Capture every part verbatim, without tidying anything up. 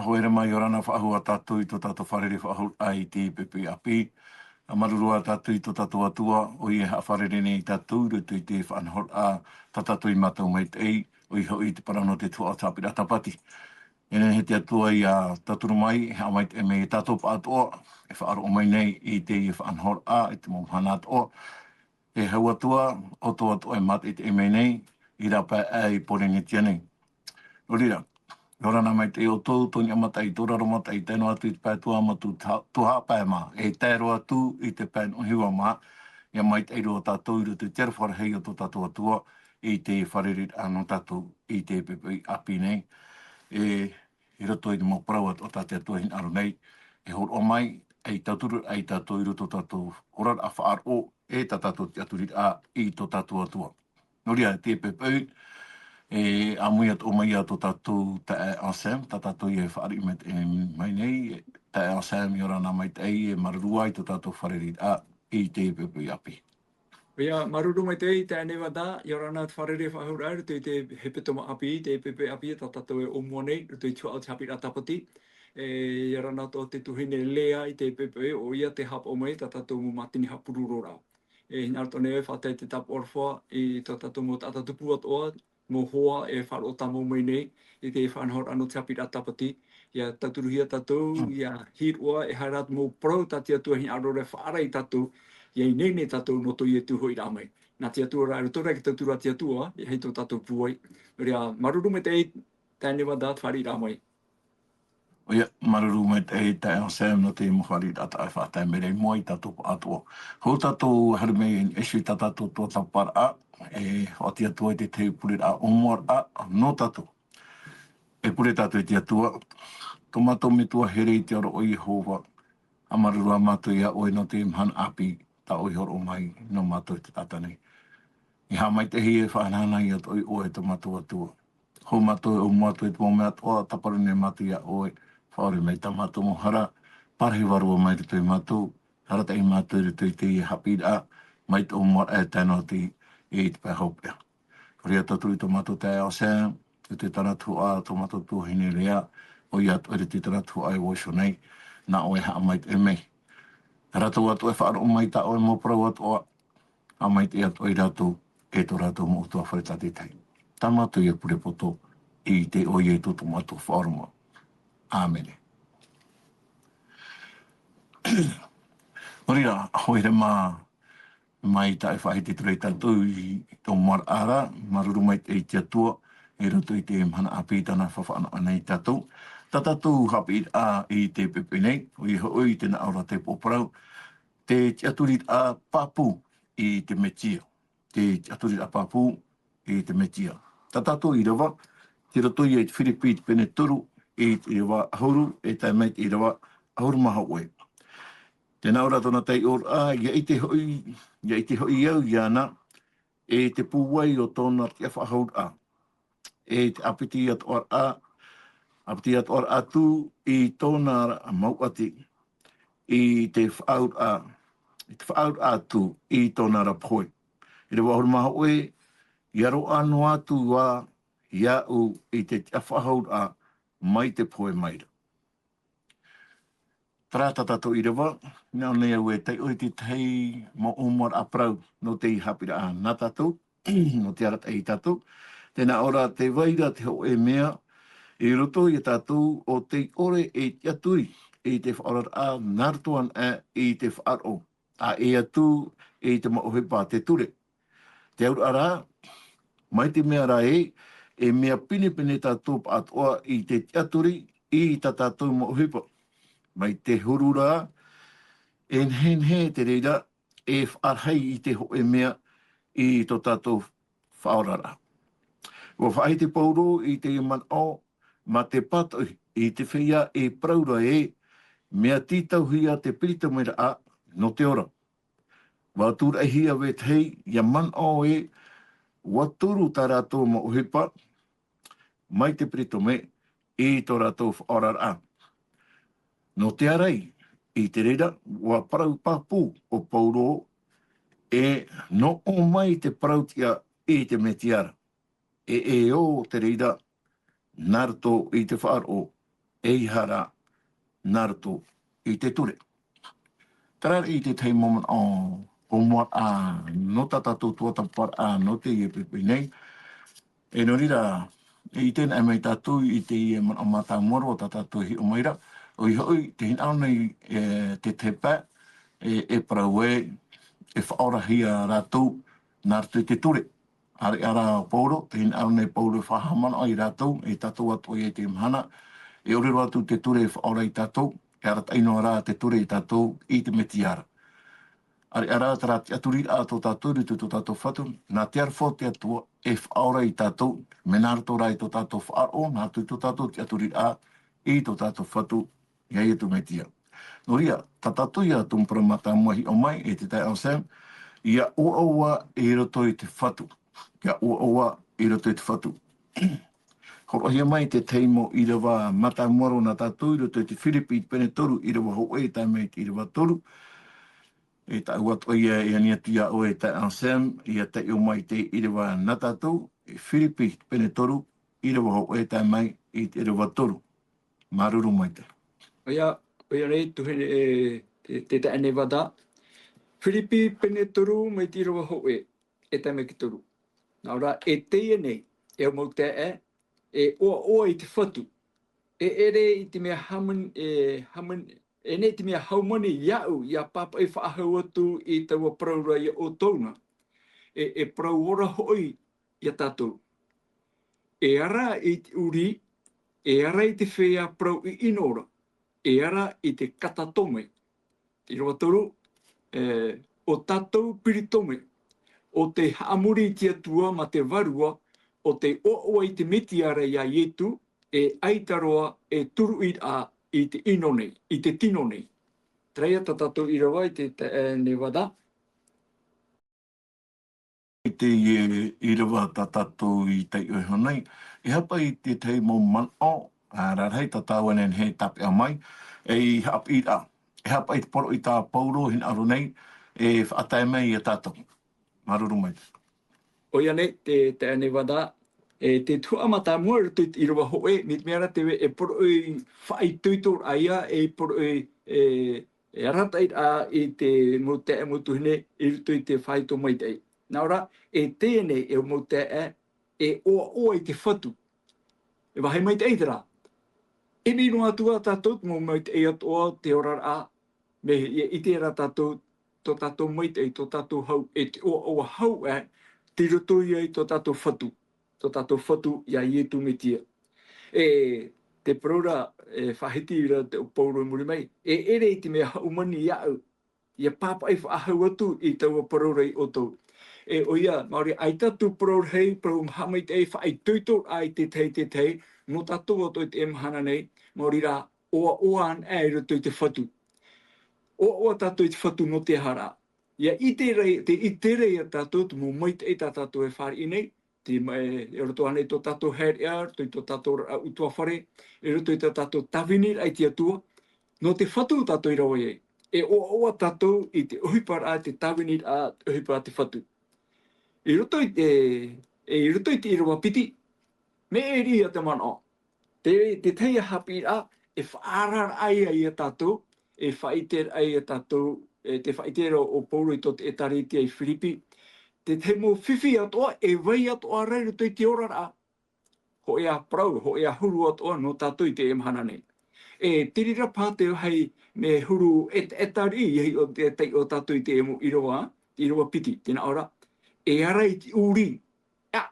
Haere mai, ʻia ora na faʻahou tātou i tō tātou fārerei faʻahou i te poʻipoʻi ʻāpī. ʻA māuruuru tātou i tō tātou Atua, ʻoia e haʻafārerei nei ia tātou i roto i te faʻanahoraʻa tā tātou i mātau maitaʻi, ʻoia hoʻi te parau nō te tuhaʻa o te haʻapiʻiraʻa Tāpati. E nehenehe te Atua ʻia tauturu mai, e haʻamaitaʻi mai ia tātou pāʻatoʻa, e faʻaroʻo mai nei i teie faʻanahoraʻa, i te mau mahana atoʻa. E hau Atua, ʻoutou atoʻa e mātaʻitaʻi mai nei, i rāpae aʻe i Pōrīnetia nei. Nō reira, ʻia ora na maitaʻi ʻoutou, tō niʻa mataʻi, tō raro mataʻi, tae noa atu i te pae tuamotu, tuha-, tuhaʻa pae mā, e tae roa atu i te pae nō hiva mā, ʻia maitaʻi roa tātou i roto i te aroha rahi o tō tātou Atua, i te fārereiraʻa nō tātou, i te poʻipoʻi ʻāpī nei. E, i roto i te mau parau atoʻa tā te Atua e hinaʻaro nei, e hōroʻa mai, e tauturu ai tātou i roto tātou oraraʻa faʻaroʻo, e tā tātou tiʻaturiraʻa i tō tātou Atua. Nō reira, te poʻipoʻi, e, ʻāmui atoʻa mai ia tō tātou taeaʻe Anselme, tā tātou e fāriʻi mai, e, mai nei, e, taeaʻe Anselme, ʻia ora na maitaʻi, e māuruuru i tō tātou fārereiraʻa i te poʻipoʻi ʻāpī. ʻOia, māuruuru maitaʻi, taeaʻe Nevada, ʻia ora na te fārerei faʻahou i roto i te hepetoma ʻāpī, te poʻipoʻi ʻāpī tā tātou e ʻōmua nei, roto i te tuhaʻa o te haʻapiʻiraʻa Tāpati. E, ʻia ora na tō te tuahine Lea i te poʻipoʻi, ʻoia tē haʻapaʻo mai tā tātou mau mātini haʻapurororaʻa. E hinaʻaro atoʻa nei e faʻatae te tāpaʻo aroha i tō tātou mau taʻata tupu atoʻa, mau hoa e faʻaroʻo tāmau mai nei i te faʻanahoraʻa nō te haʻapiʻiraʻa Tāpati, ʻia tauturuhia tātou, ʻia hiʻo ā, e aha te mau parau tā te Atua e hinaʻaro ra e faʻaara ia tātou, ʻia ineine tātou nō tō Ietu hoʻiraʻa mai. Nā te Atua rā, e roto rā i te tauturu a te Atua, e ʻaita tō tātou pūai. Nō reira, māuruuru maitaʻi, taeaʻe Nevada, te fāriʻiraʻa mai. ʻOia, māuruuru maitaʻi taeaʻe Anselme nō te mau fāriʻiraʻa tā ʻoe e faʻatae mai ra i mua ia tātou pāʻatoʻa. Hou tātou e haere mai e ʻite i tā tātou tuatāpaparaʻa, e hoʻi atu ai te tahi pureraʻa ʻōmuaraʻa nō tātou. E pure tātou i te Atua, tō mātou Metua here i te ora ʻo Iehova, ʻa māuruuru ā mātou ia ʻoe nō te mahana ʻāpī, tā ʻoe i hōroʻa mai nō mātou i te taʻata nei. E haʻamaitaʻihia e faʻahanahanahia atoʻa ʻoe tō mātou Atua. Hou mātou e ʻōmua atu i te mau mea atoʻa, tāparu nei mātou ia ʻoe, faʻaʻore mai tā mātou mau hara, parahi vārua mai roto ia mātou, arataʻi mātou i roto i teie haʻapiʻiraʻa, mai te ʻōmuaraʻa e tae noa atu i te pae hopeʻa. Nō reira, tauturu i tō mātou taeaʻe Anselme, i te tāna tuhaʻa, tō mātou tuahine Lea, ʻoia atoʻa i roto i tāna tuhaʻa e vaiiho nei, nā ʻoe e haʻamaitaʻi mai. Rātou atoʻa e faʻaroʻo mai tā ʻoe mau parau atoʻa, haʻamaitaʻi atoʻa ia rātou, e tō rātou mau ʻOtua fare tātaʻitahi. Tā mātou ia pure poto, i te iʻoa o Ietu tō mātou Faʻaora. ʻĀmene. Nō reira, haere mai, mai tā ʻoe e faʻahiti atu ra ia tātou i tō ʻōmuaraʻa ra, māuruuru maitaʻi i te Atua, i roto i te mahana ʻāpī tāna e faʻanaho nei ia tātou. Tā tātou haʻapiʻiraʻa i te poʻipoʻi nei, ʻoia hoʻi te hinaʻaro ra te pō parau, te tiʻaturiraʻa pāpū i te Mesia. Te tiʻaturiraʻa pāpū i te Mesia. Tā tātou ʻīrava, tei roto ia i te Firipi i te pene toru, i te ʻīrava ʻahuru, e tae mai i te ʻīrava ʻahuru mā hōʻē. Tē nā ʻō ra tōna taiʻoraʻa, ʻia ʻite hoʻi, ʻia ʻite hoʻi au iāna, e te pūai o tōna tiʻafaʻahouraʻa, e te ʻāpiti atoʻa ra, ʻāpiti atoʻa ra atu i tōna ra mauʻati, i te faʻaauraʻa, i te faʻaauraʻa atu i tōna ra pohe. ʻĪrava ʻahuru mā hōʻē, ʻia roaʻa noa atu ā iāʻu i te tiʻafaʻahouraʻa mai te pohe mai ra. Terā tā tātou ʻīrava, nā ʻō nei au e taiʻo i te tahi mau ʻōmuaraʻa parau nō te haʻapiʻiraʻa nā tātou, nō te arataʻi ia tātou. Tē nā ʻō ra, tē vai ra te hōʻē mea i roto ia tātou ʻo tei ʻore e tiʻaturi i te faʻaoraraʻa nā roto anaʻe i te faʻaroʻo, ʻa ʻē atu i te mau ʻohipa a te ture. Te auraʻa ra, mai te mea ra ē, e mea pinepine tātou pāʻatoʻa i te tiʻaturi i tā tātou mau ʻohipa. Mai te huru ra, e nehenehe te reira, e faʻarahi i te hōʻē mea i tō tātou faʻaoraraʻa. ʻUa faʻahiti Paulo i te manaʻo mā te pātoʻi i te feiā e parau ra ē, mea tītauhia te peritomeraʻa nō te ora. ʻUa tūraʻihia vetahi ʻia manaʻo ē, ʻua turu tā rātou mau ʻohipa mai te peritome i tō rātou faʻaoraraʻa. Nō te ārai, i te reira, ʻua parau pāpū ʻo Paulo, e noʻo mai te parau-tiʻa i te Mesia ra. E, e ʻo te reira, nā roto i te faʻaroʻo, ʻEiaha rā nā roto i te ture. Terā i te tahi mau manaʻo o mua ā nō tā tātou tuatāpaparaʻa nō teie poipoi nei. E nō reira, e ʻite anaʻe mai tātou i teie manaʻo mātāmua roa tā tātou e hiʻo mai ra, ʻoia hoʻi, tē hinaʻaro nei, e, te, te pae, e, e parau ē, e faʻaorahia rātou nā roto i te ture. ʻAreʻa rā Paulo, tē hinaʻaro nei Paulo e faʻahaʻamanaʻo ia rātou, e tātou atoʻa ia i teie mahana, e ʻore roa atu te ture e faʻaora ia tātou, e arataʻi noa rā te ture ia tātou i te Mesia ra. ʻAreʻa rā terā tiʻaturiraʻa tō tātou i roto i tō tātou Fatu, nā te aroha o te Atua e faʻaora ia tātou, mea nā roto rā i tō tātou faʻaroʻo, nā roto i tō tātou tiʻaturiraʻa i tō tātou Fatu, ia Iesu Mesia. Nō reira, tā tātou ia tumu parau mātāmua e hiʻo mai, e te taeaʻe Sam, ia ʻoaʻoa i roto i te Fatu. Ia ʻoaʻoa i roto i te Fatu. Hōroʻahia mai te tahi mau ʻīrava mātāmua roa nā tātou i roto i te Firipi pene toru, ʻīrava hōʻē tae mai i te ʻīrava toru. E tāʻu atoʻa ia e ani atu ia ʻoe e taeaʻe Sam, ia taiʻo mai te ʻīrava nā tātou, e Firipi pene toru, ʻīrava hōʻē tae mai i te ʻīrava toru. Māuruuru maitaʻi. ʻOia, ʻoia nei, tuahine, e, te, te taeaʻe Nevada. Firipi pene toru mai te ʻīrava hōʻē, e tae mai ki te toru. Nā ʻō ra, e teie nei, e au mau taeaʻe, e ʻoaʻoa i te Fatu. E ʻere i te mea hāmani, e hāmani, e neʻi te mea haumani iāʻu, ʻia pāpaʻi faʻahou atu i taua parau ra ia ʻoutou na. E, e parau ora hoʻi ia tātou. E ara i te ʻuri, e ara i te feiā parau ʻiʻino ra, e ara i te katatome. ʻĪrava toru, e, ʻo tātou peritome, ʻo tē haʻamori i te Atua mā te Vārua, ʻo tē ʻoaʻoa i te Mesia ra ia Iesu, e ʻaita roa e turuʻiraʻa i te ʻino nei, i te tino nei. Terā ia tā tātou ʻīrava i te, te, e, Nevada. I teie ʻīrava tā tātou i taiʻo iho nei, e aha paʻi te tahi mau manaʻo, ā, rarahi tā tāua e nehenehe e tāpeʻa mai, ei haʻapiʻiraʻa, e aha paʻi te poroʻi tā Paulo e hinaʻaro nei, e faʻatae mai ia tātou. Māuruuru maitaʻi. ʻOia nei, te, te taeaʻe Nevada, e, te tuhaʻa mātāmua i roto i te ʻīrava hōʻē, mai te mea ra tē vai e poroʻi faʻaitoitoraʻa ia, e poroʻi, e, e arataʻiraʻa i te mau taeaʻe mau tuahine i roto i te faʻaitoito maitaʻi. Nā ʻō ra, e teie nei e au mau taeaʻe, e ʻoaʻoa i te Fatu. E vāhi maitaʻi terā. E ʻimi noa atu ā tātou te mau maitaʻi atoʻa o te oraraʻa, mea ʻite ra tātou, tō tātou maitaʻi, tō tātou hau, e te ʻoaʻoa hau ē, tei roto ia i tō tātou Fatu, tō tātou Fatu ia Iesu Mesia. E te parau ra, e faʻahiti ra te Paulo i muri mai, e ʻere i te mea haumani iāʻu, ʻia pāpaʻi faʻahou atu i taua parau ra ia ʻoutou. E ʻoia, maori ʻaita atu parau rahi, parau maha maitaʻi, faʻaitoitoraʻa i te tahi, te tahi, nō tātou atoʻa i teie mahana nei, maori rā, ʻoaʻoa anaʻe i roto i te Fatu. ʻOaʻoa tātou i te Fatu nō te aha ra. ʻIa ʻite ra, tē ʻite ra ia tātou te mau maitaʻi tā tātou e fāriʻi nei, te ma-, e, i roto ānei tō tātou haereʻa, i roto i tō tātou oraraʻa ʻutuāfare, i roto i tā tātou tāviniraʻa i te Atua, nō te Fatu tātou i rave ai. E ʻoaʻoa tātou i te ʻohiparaʻa, te tāviniraʻa, te ʻohipa a te Fatu. I roto i te, e, i roto i te ʻīrava piti, mea ʻē riʻi ia te manaʻo. Te, te tahi haʻapiʻiraʻa, e faʻaararaʻa ia ia tātou, e faʻaʻiteraʻa ia tātou, e te faʻaʻiteraʻa o Paulo i tō te ʻĒtārētia i Firipi. Te tahi mau fifi atoʻa, e vai atoʻa ra i roto i te oraraʻa. Hōʻē ā parau, hōʻē ā huru atoʻa nō tātou i teie mahana nei. E te reira paha te vāhi mea huru ʻetaʻeta riʻi, ia hiʻo te, taiʻo tātou i teie mau ʻīrava, ʻīrava piti, tē nā ʻō ra. E ara i te ʻuri. ʻĀ,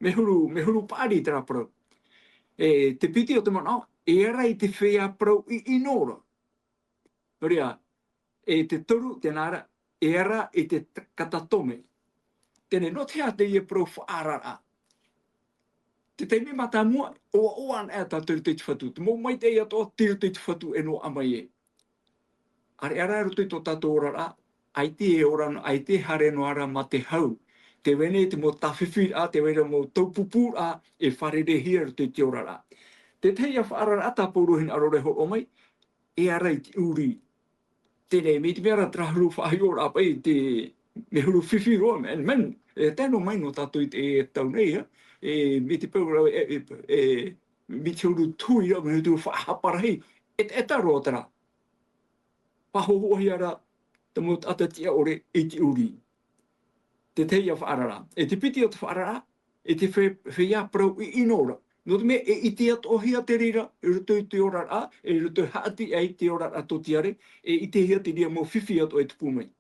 mea huru, mea huru paʻari terā parau. E te piti o te manaʻo, e ara i te feiā parau ʻiʻino ra. Nō reira, e te toru, tē nā ra, e ara i te t-, katatome. Teie, nō te aha teie parau faʻaararaʻa? Te taime mātāmua, ʻoaʻoa anaʻe tātou i roto i te Fatu. Te mau maitaʻi atoʻa, tei roto i te Fatu e noaʻa mai ai. ʻĀreʻa rā i roto i tō tātou oraraʻa, ʻaita e ora, ʻaita e haere noa ra mā te hau. Tē vai nei te mau tāfifiraʻa, tē vai ra mau taupupūraʻa e fārereihia i roto i te oraraʻa. Te tahi ā faʻaararaʻa tā Paulo e hinaʻaro ra e hōroʻa mai, e ara i te ʻuri. Teie, mai te mea ra terā huru faʻahiʻoraʻa paʻi te mea huru fifi roa, man, man, e tae noa mai nō tātou i te, e tau nei, ā. E, mai te peu ra, e, e, e, mai te huru tuira, mai te huru faʻahapa rahi, e, e taʻa roa terā. Faʻahohoʻahia ra te mau taʻata tiʻa ʻore i te ʻuri. Te tahi ïa faʻaararaʻa. E te piti o te faʻaararaʻa, e te fei-, feiā parau ʻino ra. Nō te mea e ʻite atoʻahia te reira, i roto i te oraraʻa, i roto i haʻati ai te oraraʻa tōtiare, e ʻitehia te reira mau fifi atoʻa e tupu mai.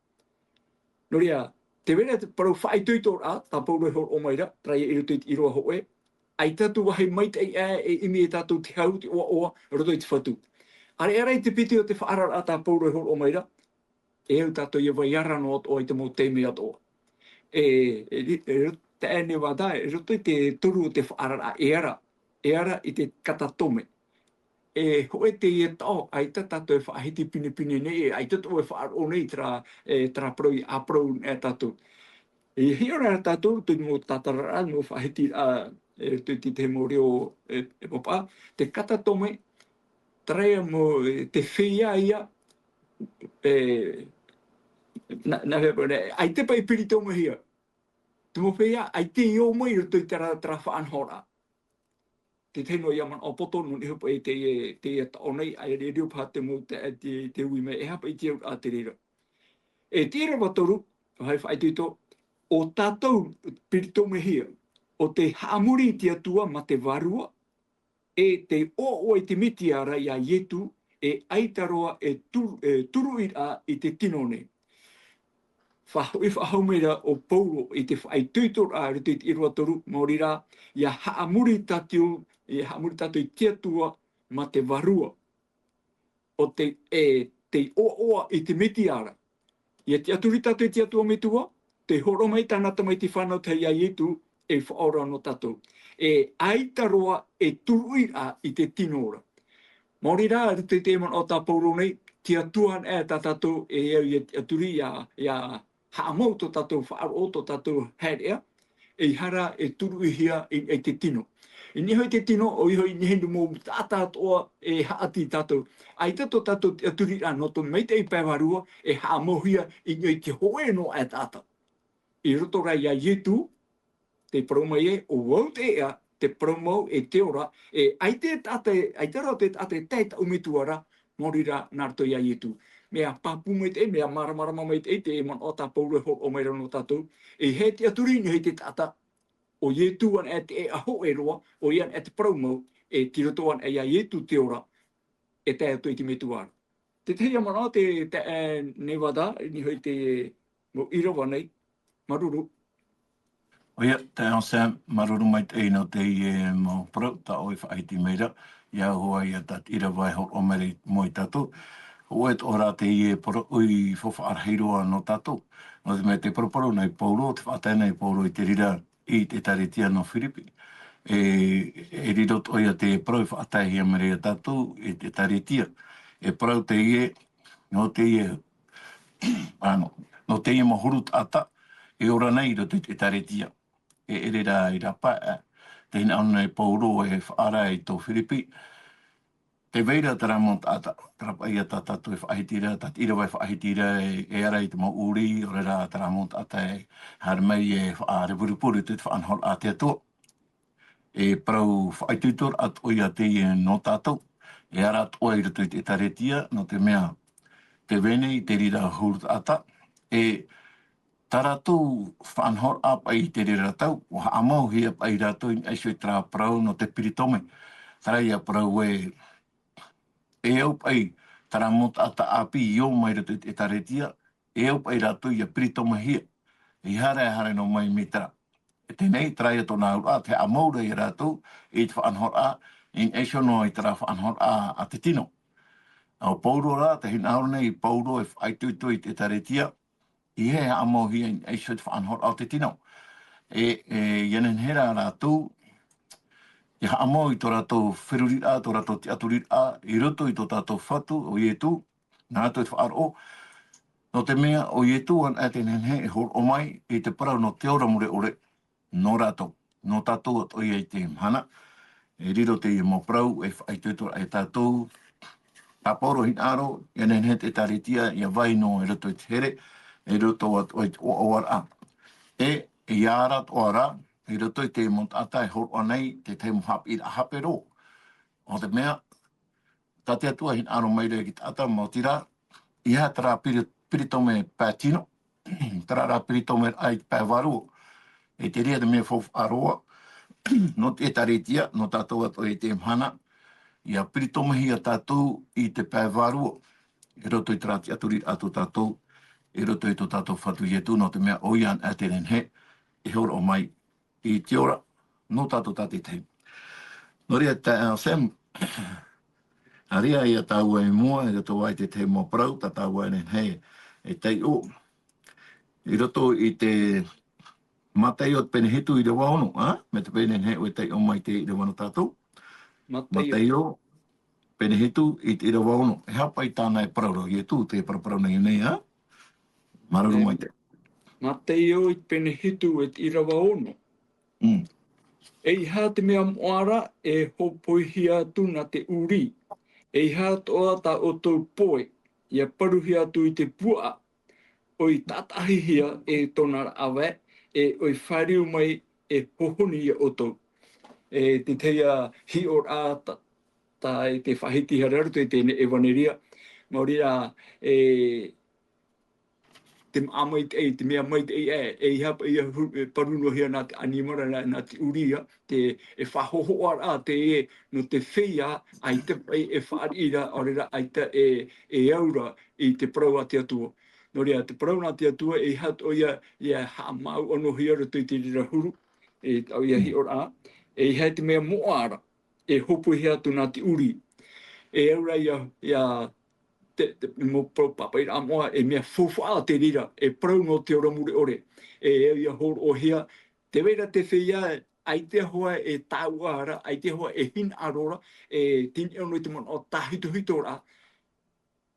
Nō reira, tē vai ra te parau faʻaitoitoraʻa, tā Pauro e hōroʻa mai ra, terā ïa i roto i te ʻīrava hōʻē, ʻaita atu vāhi maitaʻi aʻe e ʻimi e tātou te hau, te ʻoaʻoa, i roto i te Fatu. ʻĀreʻa rā i te piti o te faʻaararaʻa tā Pauro e hōroʻa mai ra, e au tātou ʻia vai ara noa atoʻa i te mau taime atoʻa. E, e, e, taeaʻe Nevada, i roto i te toru o te faʻaararaʻa, e ara, e ara i te katatome. E hōʻē teie taʻo, ʻaita tātou e faʻahiti pinepine nei, e ʻaita atoʻa e faʻaroʻo nei terā, e, terā parau ʻia parau nei tātou. E hiʻo ra tātou, te mau tātararaʻa, mau faʻahitiraʻa, e, te, te, te mau reo, e, e papa, te katatome, terā ïa mau, e, te feiā ïa, e, nā, nā, nā, ʻaita paʻi piritomehia. Te mau feiā, ʻaita i ō mai i roto i terā, terā faʻanahoraʻa. Te tahi noa ïa manaʻo poto, nō niʻa hoʻi paʻi teie, teie taʻo nei, ʻaita e riro paha te mau te, te, te ui mai, e aha paʻi te auraʻa te reira. E te ʻīrava toru, vāhi faʻaitoito, ʻo tātou piritomehia, ʻo tē haʻamori i te Atua mā te vārua, e tē ʻoaʻoa i te Metia ra ʻo Ietu, e ʻaita roa e tu-, e turuʻiraʻa i te tino nei. Faʻahoʻi faʻahou mai ra ʻo Pauro i te faʻaitoitoraʻa i roto i te ʻīrava toru, maori rā, ʻia haʻamori tātou, ʻia haʻamori tātou i te Atua mā te vārua. ʻO tē, e, tē ʻoaʻoa i te Metia ra. ʻIa tiʻaturi tātou i te Atua Metua, tē hōroʻa mai tāna Tamaiti fānau tahi ʻo Ietu, e faʻaora nō tātou. E ʻaita roa e turuʻiraʻa i te tino ra. Maori rā, i roto i te manaʻo tā Pauro nei, te Atua anaʻe tā tātou e au ʻia tiʻaturi, ʻia, ʻia haʻamau tō tātou faʻaroʻo, tō tātou haereʻa, ʻeiaha ra e turuʻihia i, i te tino. I niʻa hoʻi te tino, ʻoia hoʻi i niʻa i te mau taʻata atoʻa e haʻati ia tātou. ʻAita tō tātou tiʻaturiraʻa nō te maitaʻi pae vārua e haʻamauhia i niʻa i te hōʻē noa aʻe taʻata. I roto rā ia Ietu, tē parau mai ē, ʻo vau te ʻēʻa, te parau mau, e te ora, e ʻaita e taʻata, ʻaita rā te taʻata e tae i tāʻu Metua ra, maori rā nā roto ia Ietu. Mea pāpū maitaʻi, mea māramarama maitaʻi te manaʻo tā Pauro e hōroʻa mai ra nō tātou. E hē tiʻaturi i niʻa i te taʻata, ʻo Ietu anaʻe te ʻēʻa hōʻē roa, ʻoia anaʻe te parau mau, e tei roto anaʻe ia Ietu te ora, e tae atu i te Metua ra. Te tahi ā manaʻo te, te, e, Nevada, i niʻa i te mau ʻīrava nei, māuruuru. ʻOia, taeaʻe Sam, māuruuru maitaʻi nō teie mau parau tā ʻoe i faʻahiti mai ra, ʻia au hoʻi ia tā te ʻīrava e hōroʻa mai ra i mua ia tātou. Hōʻē atoʻa rā teie parau ʻoi faufaʻa rahi roa nō tātou. Nō te mea tē paraparau nei Pauro, tē faʻatae nei Pauro i te reira i te ʻĒtārētia nō Firipi. E, e riro atoʻa ia te parau e faʻataehia mai ra ia tātou i te ʻĒtārētia. E parau teie, nō teie, ʻānō, nō teie mau huru taʻata, e ora nei i roto i te ʻĒtārētia. E ʻere rā i rāpae, e, tē hinaʻaro nei Pauro e faʻaara i tō Firipi, tē vai ra terā mau taʻata, terā paʻi ia tā tātou e faʻahiti ra, tā te ʻīrava e faʻahiti ra, e, e ara i te mau ʻūrī, ʻaore rā terā mau taʻata e haere mai e faʻarepurepu i te faʻanahoraʻa a te Atua. E parau faʻaitoitoraʻa atoʻa ia teie nō tātou, e ara atoʻa i roto i te ʻĒtārētia, nō te mea, tē vai nei te reira huru taʻata, e tā rātou faʻanahoraʻa paʻi i te reira tau, ʻua haʻamauhia paʻi rātou i niʻa iho i terā parau nō te peritome. Terā ia parau ē, e au paʻi terā mau taʻata ʻāpī i ō mai i roto i te ʻĒtārētia, e au paʻi rātou ʻia peritomehia. ʻEiaha ra e haere noa mai mai terā. E teie nei, terā ia tōna auraʻa, tē haʻamau ra ia rātou i te faʻanahoraʻa, i niʻa iho noa i terā faʻanahoraʻa a te tino. ʻO Pauro rā, tē hinaʻaro nei Pauro e faʻaitoito i te ʻĒtārētia, ʻeiaha e haʻamauhia i niʻa iho i te faʻanahoraʻa o te tino. E, e, ʻia nehenehe rā rātou, ʻia haʻamau i tō rātou feruriraʻa, tō rātou tiʻaturiraʻa, i roto i tō tātou Fatu, ʻo Ietu, nā rātou i te faʻaroʻo. Nō te mea, ʻo Ietu anaʻe tē nehenehe e hōroʻa mai i te parau nō te ora mure ʻore, nō rātou, nō tātou atoʻa ia i teie mahana. E riro teie mau parau, e faʻaitoitoraʻa ia tātou. Tā Pauro e hinaʻaro, ʻia nehenehe te ʻĒtārētia, ʻia vai noa i roto i te here, i roto atoʻa i te ʻoaʻoaraʻa. E, ʻia ara atoʻa rā, i roto i te mau taʻata e hōroʻa nei, te tahi mau haʻapiʻiraʻa hape roa. ʻO te mea, tā te Atua e hinaʻaro mai ra i te taʻata, maoti rā, ʻeiaha terā piri-, peritome pae tino, terā rā peritome raʻa i te pae vārua. E te reira te mea faufaʻa roa, nō te ʻĒtārētia, nō tātou atoʻa i teie mahana, ʻia peritomehia tātou i te pae vārua, i roto i terā tiʻaturiraʻa tō tātou, i roto i tō tātou Fatu Ietu, nō te mea ʻoia anaʻe te nehenehe e hōroʻa mai i te ora nō tātou tātaʻitahi. Nō reira, te Sam, ʻareʻa ia tāua i mua, i roto i te tahi mau parau, tā tāua e nehenehe e taiʻo. I roto i te Mataio pene hitu ʻīrava ono, ā? Mai te peu e nehenehe ʻoe e taiʻo mai i te ʻīrava nō tātou. Mataio. Mataio pene hitu i te ʻīrava ono. E aha paʻi tāna e parau ra, Ietu, tē paraparau nei nei, ā? Māuruuru E, maitaʻi. Mataio i te pene hitu e te ʻīrava ono. Mm. ʻEiaha te mea moʻa ra e hōpoihia atu nā te ʻurī. ʻEiaha atoʻa tā ʻoutou poe, ʻia paruhia atu i te puaʻa. ʻOi tātaʻahihia e tōna rāʻau, e ʻoi fāriu mai e hohoni ia ʻoutou. E te tahi ā hiʻoraʻa tā, tā e te faʻahiti i roto i teie ʻevaneria. Maori rā, e, te māʻa maitaʻi, te mea maitaʻi, e, ʻeiaha paʻi ʻia hu-, e paru noa hia nā te ʻanimara, nā, nā te ʻurī, te, e faʻahōhoʻaraʻa teie nō te feiā, ʻaita paʻi e fāriʻi ra, ʻaore rā ʻaita e, e au ra i te parau a te Atua. Nō reira, te parau nā te Atua, ʻeiaha atoʻa ʻia, ʻia haʻamāuʻa noa hia i roto i te reira huru, e, ʻoia Mm. hiʻoraʻa, ʻeiaha te mea moʻa ra, e hōpoihia atu nā te ʻurī. E au ra ʻia, ʻia, te, te, mau parau pāpaʻiraʻa moʻa, e mea faufaʻa te reira, e parau nō te ora mure ʻore. E au ʻia hōroʻahia, tē vai ra te feiā, ʻaita hoʻi e tāuʻa ra, ʻaita hoʻi e hinaʻaro ra, e tini ʻono i te manaʻo tāhitohito ra,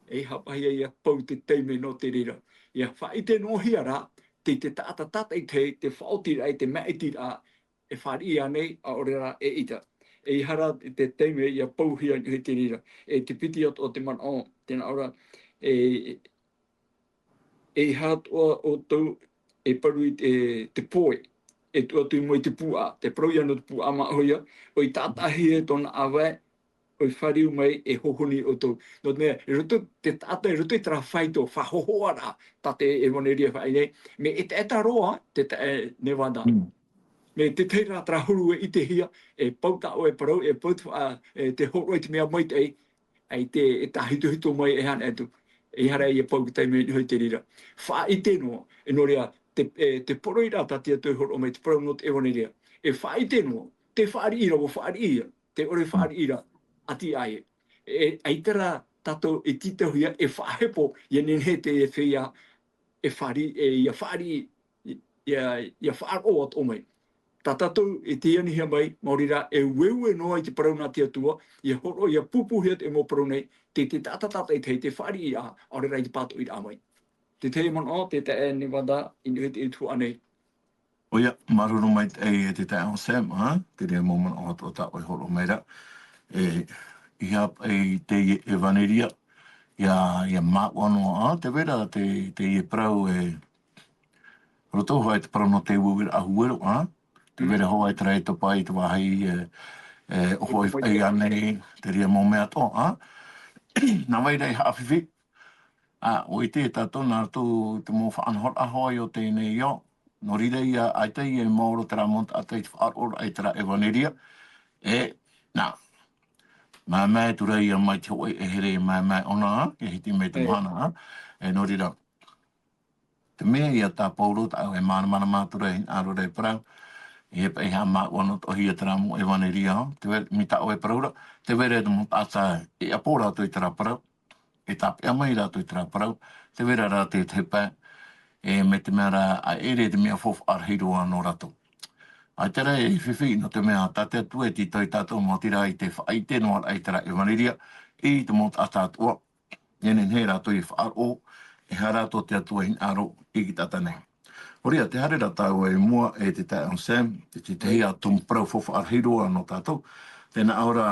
ʻeiaha paʻi ʻia pau te taime nō te reira. ʻIa faʻaʻite noa hia rā, te, te taʻata tātaʻitahi, te faʻaotiraʻa, te māʻitiraʻa, e fāriʻi ānei, ʻaore rā e ʻita. ʻEiaha rā te taime ʻia pau hia i te reira. E te piti atoʻa te manaʻo, tē nā ʻō ra, e, ʻeiaha atoʻa ʻoutou e paru i te, te poe, e tuʻu atu i mua i te puaʻa, te parau ïa nō te puaʻa māʻohi ïa, ʻoi tātaʻahihia e tōna ʻāvae, ʻoi fāriu mai e hohoni ʻoutou. Nō te mea, i roto te taʻata, i roto i terā faito, faʻahōhoʻaraʻa, tā te ʻevaneria faʻaʻite nei, mea ʻetaʻeta roa te taʻa Nevada. Mm. Mea te tahi rā terā huru e ʻitehia, e pau tā ʻoe parau, e pau te faʻa-, e te hōroʻa i te mea maitaʻi, ʻaita e tāhitohito mai e haere atu. ʻEiaha rā ʻia pau te taime i niʻa i te reira. Faʻaʻite noa, e nō reira, te, e, te poroʻi ra tā te Atua e hōroʻa mai te parau nō te ʻevaneria. E faʻaʻite noa, tē fāriʻi ra, ʻua fāriʻi ïa, tē ʻore Mm. fāriʻi ra, ʻati ʻae. E, ʻaita rā tātou e tītauhia, e faʻahepo, ʻia nehenehe te feiā, e fāriʻi, e, ʻia fāriʻi, ʻia, ʻia faʻaroʻo atoʻa mai. Tā tātou e tīanihia mai, maori rā, e ueue noa i te parau nā te Atua, ʻia hōroʻa, ʻia pūpūhia te mau parau nei, te, te taʻata tātaʻitahi, te fāriʻiraʻa, ʻaore rā i te pātoʻiraʻa mai. Te tahi manaʻo, te taʻa Nevada, i niʻa i te tuhaʻa nei. ʻOia, māuruuru maitaʻi e te taeaʻe Sam, ā, te reira mau manaʻo atoʻa tā ʻoe e hōroʻa mai ra. E, ʻeiaha paʻi teie ʻevaneria, ʻia, ʻia māuʻa noa, ā, tē vai ra te, teie parau e, roto hoʻi te parau nō te ueueraʻa huero, ā. Tē vai ra Mm. hoʻi terā e topa i te vāhi, e, e, ʻoho i faʻaʻī ānei, te reira mau mea atoʻa, ā. Nā vai ra e haʻafifi, ā, ʻua ʻite tātou nā roto i te mau faʻanahoraʻa hoʻi o teie nei ao. Nō reira ïa, ʻaita ïa e maoro terā mau taʻata i te faʻaroʻoraʻa i terā ʻevaneria. E, nā, māmā e tura ïa mai te hōʻē ʻehere, māmā ʻōna, e hiti mai te E. mahana, e nō reira. Te mea ïa tā Paulo, tā ʻoe e māramarama atu ra i hinaʻaro ra e parau, e paʻi haʻamāuʻa noa atoʻahia terā mau ʻevaneria, tē vai, mai tā ʻoe e parau ra, tē vai ra te mau taʻata e ʻapo rātou i terā parau, e tāpeʻa mai rātou i terā parau, tē vai ra rā te, te pae, e mai te mea rā, ʻaita e te mea faufaʻa rahi roa nō rātou. ʻAita rā e fifi, nō te mea tā te Atua e tītau ia tātou, maoti rā i te faʻaʻite noa i terā ʻevaneria, i te mau taʻata atoʻa, e nehenehe rātou e faʻaroʻo, e aha rā tō te Atua e hinaʻaro i te taʻata nei. Nō reira, tē haere ra tāua i mua e te taeaʻe Sam, te, te tahi ā tumu parau faufaʻa rahi roa nō tātou. Tē nā ʻō ra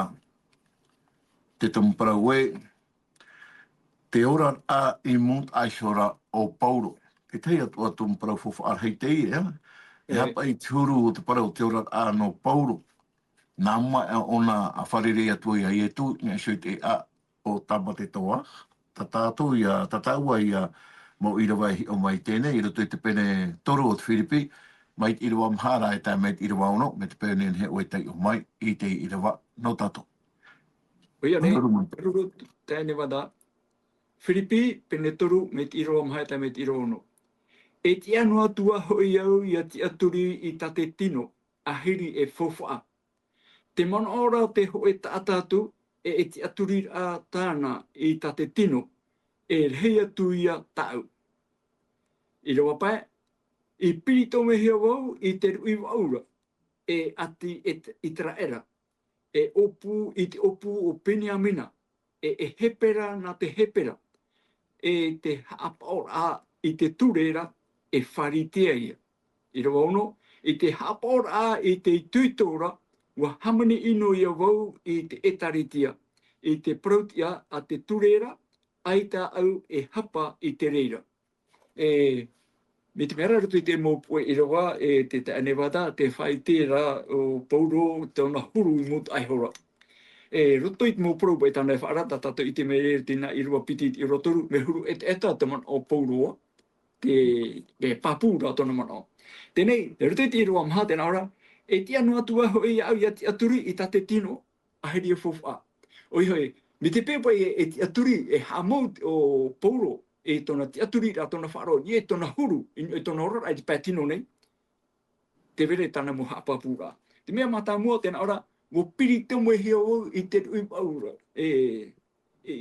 te tumu parau ē, te oraraʻa i mūtaʻa ihora o Paulo. Te tahi atoʻa tumu parau faufaʻa rahi teie, ā? E E. aha paʻi te huru o te parau te oraraʻa nō Paulo? nā mua ʻōna a fārerei atu ai ia Ietu, i niʻa iho i te ʻēʻa o Tāmateto. Tā tātou ia, tā tāua ia mau ʻīrava e hiʻo mai teie nei, i roto i te pene toru o te Firipi, mai te ʻīrava maha ra e tae mai te ʻīrava ono, mai te pene nehenehe ʻoe e taiʻo mai i te ʻīrava nō tātou. ʻOia nei, Māuruuru maitaʻi. Māuruuru, Taeaʻe Nevada. Firipi, pene toru, mai te ʻīrava maha e tae mai te ʻīrava ono. E tiʻa noa atu ā hoʻi au ʻia tiʻaturi i tā te tino, ʻāhiri e faufaʻa. Tē manaʻo ra te hōʻē taʻata atu, e, e tiʻaturiraʻa tāna i tā te tino, e rahi atu ia tāʻu. ʻĪrava pae, i piritomehia vau i te ruʻi vaʻu ra, e ʻāti ʻĪt-, ʻĪteraʻera, e ʻōpū i te ʻōpū o Beniamina, e, e Hepera nā te Hepera, e te haʻapaʻoraʻa i te ture ra, e Faritea ia. ʻĪrava ono, i te haʻapaʻoraʻa i te itoito ra, ʻua hāmani ʻino ia vau i te ʻĒtārētia, i te parauʻtiʻa a te ture ra, ʻaita au e hapa i te reira. E, mai te mea ra, roto i te mau puʻe ʻīrava, e te taeaʻe Nevada, tē faʻaʻite ra ʻo Pauro tōna huru i mūtaʻa iho ra. E, roto i te mau parau paʻi tāna e faʻaara, tā tātou i ʻite mai ra tēnā ʻīrava piti i te ʻīrava toru, mea huru ʻetaʻeta te manaʻo o Pauro, te, te pāpū ra tōna manaʻo. Teie nei, roto i te ʻīrava maha, tē nā ʻō ra, e tiʻa noa atu ā hoʻi au ʻia tiʻaturi i tā te tino, ʻāhiri e faufaʻa. ʻOia hoʻi, mai te peu paʻi e, e tiʻaturi, e haʻamau ʻo Pauro, e tōna tiʻaturiraʻa, tōna faʻaroʻo, i tōna huru, i, i tōna oraraʻa i te pae tino nei, tē vai ra tāna mau haʻapāpūraʻa. Te mea mātāmua, tē nā ʻō ra, ʻua piritomehia vau i te ruʻi vaʻu ra. E, e,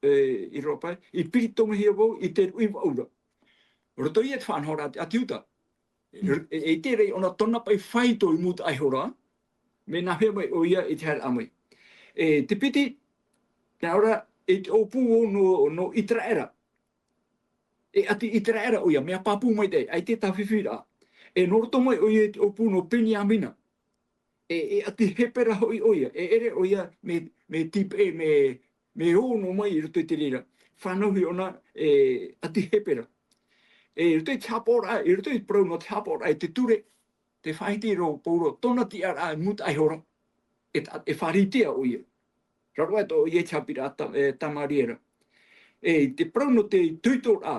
e, ʻīrava pae, i piritomehia vau i te ruʻi vaʻu ra. Roto ia i te faʻanahoraʻa a te, a te Iuta. E, e, e ʻite ra ʻōna tōna paʻi faito i mūtaʻa iho ra, mea nāhea mai ʻoia i te haereraʻa mai. E te piti, tē nā ʻō ra, i te ʻōpū nō, nō ʻĪteraʻera. E ʻāti ʻĪteraʻera ʻoia, mea pāpū maitaʻi, ʻaita e tāfifi ra. E nō roto mai ʻoia i te ʻōpū nō Beniamina. E, e ʻāti Hepera hoʻi ʻoia, e ʻere ʻoia mea, mea tīpeʻe, mea, mea ō noa mai i roto i te reira. Fānauhia ʻōna, e ʻāti Hepera. E, i roto i te haʻapaʻoraʻa, i roto i te parau nō te haʻapaʻoraʻa i te ture, tē faʻaʻite ra ʻo Pauro, tōna tiʻaraʻa i mūtaʻa iho ra, e ta-, e Faritea ʻoia. Raro aʻe atoʻa ʻoia i te haʻapiʻiraʻa a Ta-, e, Tamariera. E, i te parau nō te itoitoraʻa,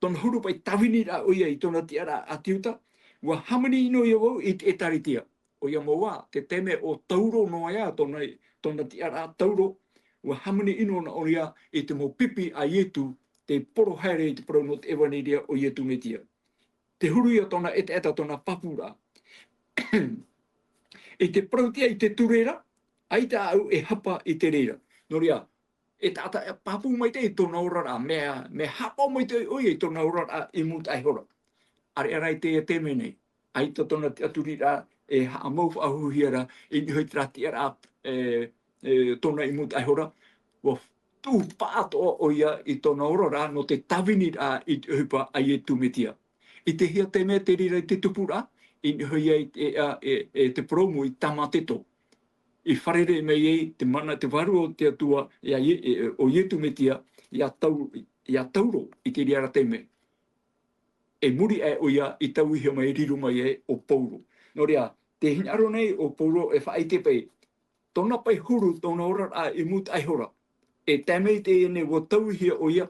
tōna huru paʻi tāviniraʻa ʻoia i tōna tiʻaraʻa a te Iuta, ʻua hāmani ʻino ia vau i te ʻĒtārētia. ʻOia mau ā, te taime ʻo Tauro noa ïa tōna, tōna tiʻaraʻa Tauro, ʻua hāmani ʻino na ʻoia i te mau pipi a Ietu, tē poro haere i te parau nō te ʻevaneria o Ietu Metia. Te huru ïa tōna ʻetaʻeta, tōna pāpūraʻa. I te parauʻtiʻa i te ture ra, ʻaita au e hapa i te reira. Nō reira, e taʻata e pāpū maitaʻi i tōna oraraʻa, mea, mea haʻapaʻo maitaʻi ʻoia i tōna oraraʻa i mūtaʻa iho ra. ʻĀreʻa rā i teie taime nei, ʻaita tōna tiʻaturiraʻa e haʻamau faʻahouhia ra, i niʻa i terā tiʻaraʻa, e, e, tōna i mūtaʻa iho ra, ʻua tuʻu paʻatoʻa ʻoia i tōna oraraʻa nō te tāviniraʻa i te ʻohipa a Ietu Metia. I te hia taime te reira i te tupuraʻa, i niʻa ïa i te, a, e, e te purōmu i Tamateto. I fārerei mai ai te mana, te vārua o te Atua, ʻia Ie-, e, e, ʻo Ietu Metia, ʻia Tau-, ʻia Tauro i terā ra taime. E muri aʻe ʻoia i tauihia mai, riro mai ai ʻo Pauro. Nō reira, tē hinaʻaro nei ʻo Pauro e faʻaʻite paʻi, tōna paʻi huru, tōna oraraʻa i mūtaʻa iho ra. E tae mai i teie nei ʻua tauihia ʻoia,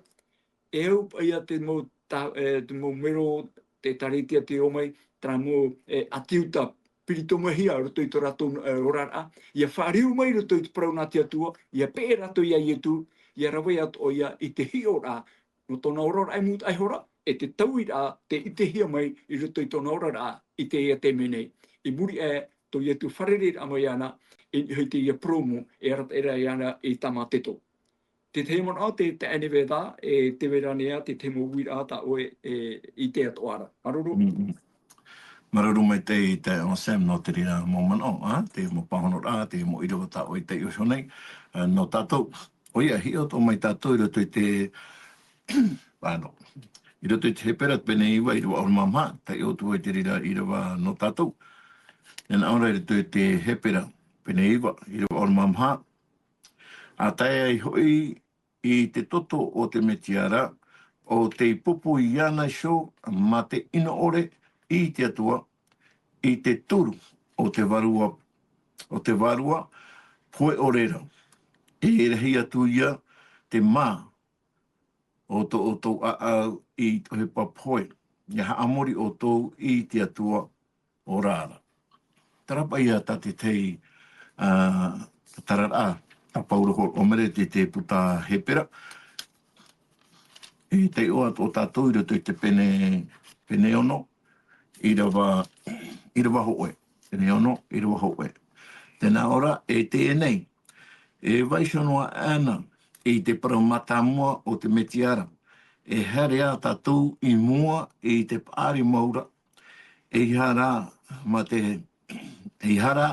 e au paʻi ïa te mau ta-, e, te mau mero, te ʻĒtārētia tei ō mai, terā mau, e, ʻāti Iuta, piritomahia roto i tō rātou, e, oraraʻa, ʻia fāriu mai roto i te parau nā te Atua, ʻia peʻe rātou ia Ietu, ʻia rave atoʻa ïa i te hiʻoraʻa, nō tōna oraraʻa i mūtaʻa iho ra, e te tauiraʻa, tē ʻitehia mai i roto i tōna oraraʻa i teie taime nei. I muri aʻe, tō Ietu fārereiraʻa mai iāna, i, i teie purōmu, e arataʻi ra iāna i Tamateto. Te tahi manaʻo, te, te anivera, e te verania, te, te mau uiraʻa tā ʻoe, e, i te atoʻa ra. Māuruuru. Mm, mm. Māuruuru maitaʻi, te Anselme, nō te reira mau manaʻo, ā, te mau pāhonoraʻa, te mau ʻīrava tā ʻoe i taiʻo iho nei, ā, nō tātou. ʻOia, hiʻo atoʻa mai tātou i roto i te, ānō, i roto i te Hepera, pene iva, ʻīrava ʻahuru mā maha, taiʻo atu ai te reira ʻīrava nō tātou. Tē nā ʻō ra i roto i te Hepera, pene iva, ʻīrava ʻahuru mā maha, ʻA tae ai hoʻi i te toto o te Metia ra, ʻo tei pupu iāna iho mā te ʻino ʻore i te Atua, i te turu o te vārua o te vārua, pohe ʻore ra. E rahi atu ia te mā o tō ʻoutou ʻāʻau i te ʻohipa pohe. ʻIa haʻamori ʻoutou i te Atua ʻo rāra. Terā paʻi ia tā te tahi, ā, tatararaʻa a Paulo hōroʻa mai ra i te, te puta Hepera. E taiʻo atu ʻo tātou i roto i te pene, pene ono, ʻīrava, ʻīrava hōʻē. Pene ono, ʻīrava hōʻē. Tē nā ʻō ra, e teie nei, e vaiiho noa aʻe na i te parau mātāmua o te Mesia ra, e haere ā tātou i mua i te paʻari mau ra, ʻeiaha rā mā te, ʻeiaha rā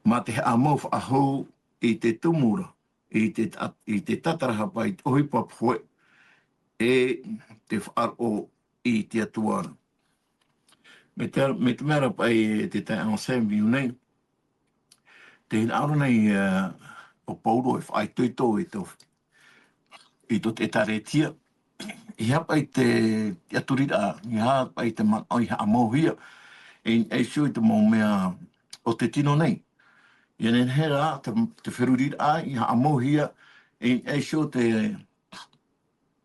mā te haʻamau faʻahou i te tumu ra, i te ta-, i te tātarahapa i te ʻohipa pohe, e te faʻaroʻo i te Atua ra. Mai te, mai te mea ra paʻi e te taeaʻe Anselme i ʻō nei, tē hinaʻaro nei, ā, ʻo Paulo e faʻaitoito i tō, i tō te ʻĒtārētia. ʻEiaha paʻi te tiʻaturiraʻa, ʻeiaha paʻi te manaʻo i haʻamauhia, e, e iho i te mau mea o te tino nei. ʻIa nehenehe rā te, te feruriraʻa i haʻamauhia, e, e iho te,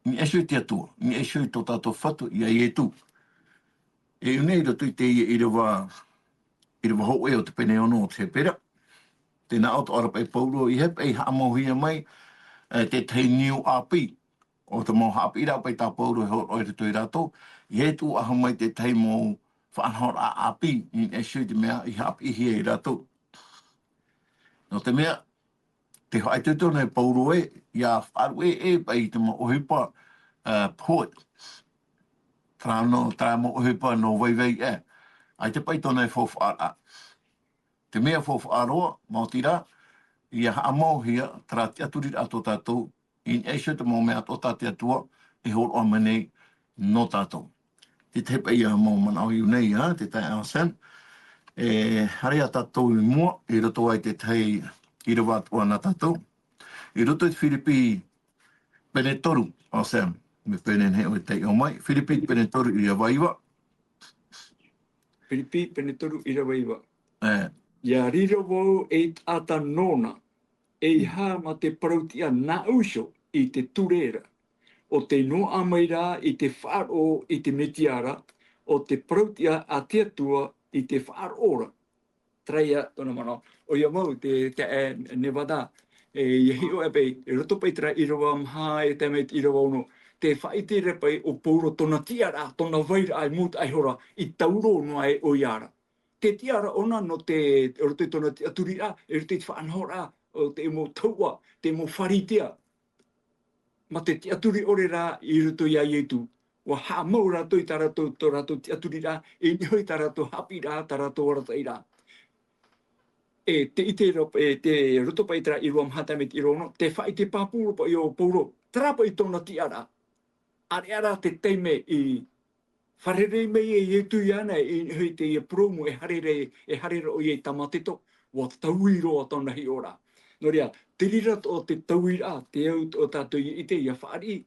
e iho i te Atua, e iho i tō tātou Fatu, iā Ietu. E ʻō nei i roto i teie ʻīrava, ʻīrava hōʻē o te pene ono o te Hepera. Tē nā ʻō atoʻa ra paʻi Paulo, ʻeiaha paʻi haʻamauhia mai, e, te tahi niu ʻāpī. ʻO te mau haʻapiʻiraʻa paʻi tā Paulo e hōroʻa i roto ia rātou, ʻeiaha e tuʻu faʻahou mai te tahi mau faʻanahoraʻa ʻāpī, e, e iho i te mea i haʻapiʻihia e rātou. Nō te mea, tē faʻaitoito nei Paulo ē, ʻia faʻaruʻe ē paʻi i te mau ʻohipa, ā, pohe. Terā nō, terā mau ʻohipa nō vaivai ē. ʻAita paʻi tōna e faufaʻaraʻa. Te mea faufaʻa roa, maoti rā, ʻia haʻamauhia terā tiʻaturiraʻa tō tātou, e, e iho te mau mea atoʻa tā te Atua e hōroʻa mai nei nō tātou. Te tahi paʻi ia mau manaʻo i ʻō nei, ā, te taeaʻe Anselme. E, haere ā tātou i mua, i roto i te tahi ʻīrava atoʻa nā tātou. I roto i te Firipi pene toru, Anselme, mea pēnei nei ʻoe e taiʻo mai. Firipi pene toru ʻīrava iva. Firipi pene toru ʻīrava iva. E. ʻIa riro vau ei taʻata nōna, ʻeiaha mā te parau-tiʻa nāʻu iho i te ture ra, ʻo tei noaʻa mai rā i te faʻaroʻo i te Mesia ra, ʻo te parau-tiʻa a te Atua i te faʻaroʻo ra. Terā ia tōna manaʻo. ʻOia mau te, te, e, Nevada, e, ʻia hiʻo ā paʻi, i roto paʻi i terā ʻīrava maha e tae mai i te ʻīrava ono, tē faʻaʻite ra paʻi ʻo Paulo tōna tiʻaraʻa, tōna vairaʻa i mūtaʻa iho ra, i tauro noa ai ʻoia ra. Te tiʻaraʻa ʻōna nō te, i roto i tōna tiʻaturiraʻa, i roto i te faʻanahoraʻa o te mau tahuʻa, te mau Pharisea, mā te tiʻaturi ʻore rā i roto iā Ietu. ʻUa haʻamau rātou i tā rātou, tō rātou tiʻaturiraʻa, e niʻa iho i tā rātou haʻapiʻiraʻa, tā rātou arataʻiraʻa. E te ʻite ra, e te roto paʻi i terā ʻīrava maha tae mai i te ʻīrava ono, tē faʻaʻite pāpū ra paʻi ʻo Paulo, terā paʻi tōna tiʻaraʻa. ʻĀreʻa rā te taime i fārerei mai e Ietu iāna, i niʻa iho i teie purōmu e haere ra, e haere ra ʻoia i Tamateto, ʻua taui roa tōna hiʻoraʻa. Nō reira, te reira atoʻa te tauiraʻa, te au atoʻa tātou i ʻite, ʻia fāriʻi.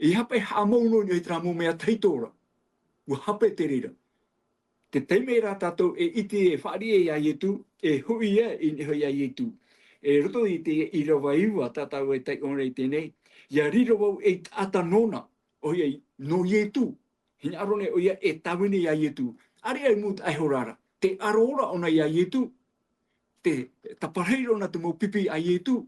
ʻEiaha paʻi haʻamau noa i niʻa i terā mau mea tahito ra. ʻUa hape te reira. Te taime rā tātou e ʻite e fāriʻi iā Ietu, e hoʻi ïa i niʻa iho iā Ietu. I roto i te ʻīrava iva tā tāua e taiʻo nei i teie nei, ʻia riro vau ei taʻata nōna, ʻoia nō Ietu. Hinaʻaro nei ʻoia e tāvini iā Ietu. ʻĀreʻa i mūtaʻa iho ra, te aro ra ʻōna iā Ietu, te taparahi ra ʻōna te mau pipi a Ietu,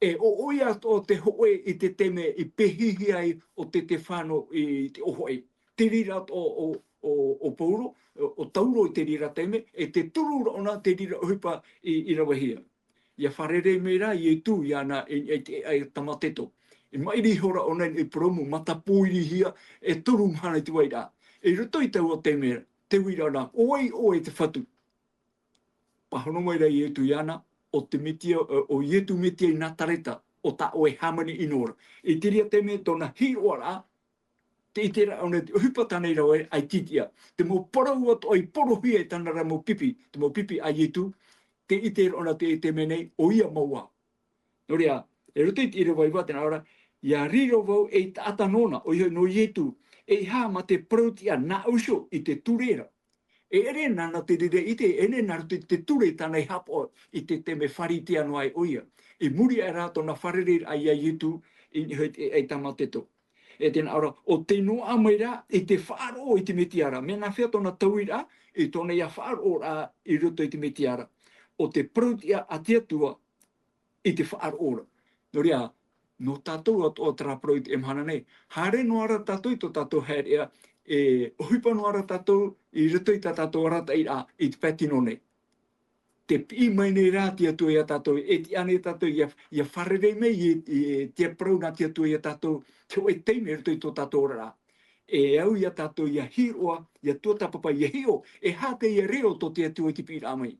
e ʻo ʻoia atoʻa te hōʻē i te taime i pēhihia ai ʻo Setefano i te ʻōfaʻi. Te reira atoʻa ʻo, ʻo, ʻo Paulo, ʻo, ʻo Tauro i te reira taime, e te turu ra ʻōna te reira ʻohipa i, i ravehia. ʻIa fārerei mai rā Ietu iāna i, i te, i Tamateto. I maʻiri iho ra ʻōna i purōmu matapōirihia e toru mahana i te vairaʻa. I roto i taua taime ra, tē ui ra ʻōna, ʻo vai ʻoe te Fatu? Pāhono mai rā Ietu iāna, ʻo te Metia, ʻo, ʻo Ietu Metia i Nazareta, ʻo tā ʻoe hāmani ʻino ra. I te reira taime tōna hiʻoraʻa, tē ʻite ra ʻōna te ʻohipa tāna i rave ai ʻaita ïa. Te mau parau atoʻa i porohia e tāna ra mau pipi, te mau pipi a Ietu, tē ʻite ra ʻōna te, te mea nei, ʻoia mau ā. Nō reira, i roto i te ʻīrava iva tē nā ʻō ra, ʻia riro vau ei taʻata nōna, ʻoia nō Ietu, ʻeiaha mā te parau-tiʻa nāʻu iho i te ture ra. E ʻere nāna te reira i ʻite, e ʻere nā roto i te ture tāna i haʻapaʻo i te taime Pharisea noa ai ʻoia. I muri aʻe rā tōna fārereiraʻa ia Ietu i, i, i, i Tamateto. E tē nā ʻō ra, ʻo tei noaʻa mai rā i te faʻaroʻo i te Mesia ra. Mea nāfea tōna tauiraʻa, i tōna ia faʻaroʻoraʻa i roto i te Mesia ra. ʻO te parauʻtiʻa a te Atua i te faʻaroʻo ra. Nō reira, nō tātou atoʻa terā parau i teie mahana nei. Haere noa ra tātou i tō tātou haereʻa, e ʻohipa noa ra tātou i roto i tā tātou arataʻiraʻa i te pae tino nei. Tē piʻi mai nei rā te Atua ia tātou, e tiʻa nei tātou ia, ia fārerei mai i, i te parau nā te Atua ia tātou, te hōʻē taime i roto i tō tātou oraraʻa. E au ia tātou ia hiʻo, ia tuatāpapa, ia hiʻo, e aha teie reo tō te Atua i te piʻiraʻa mai.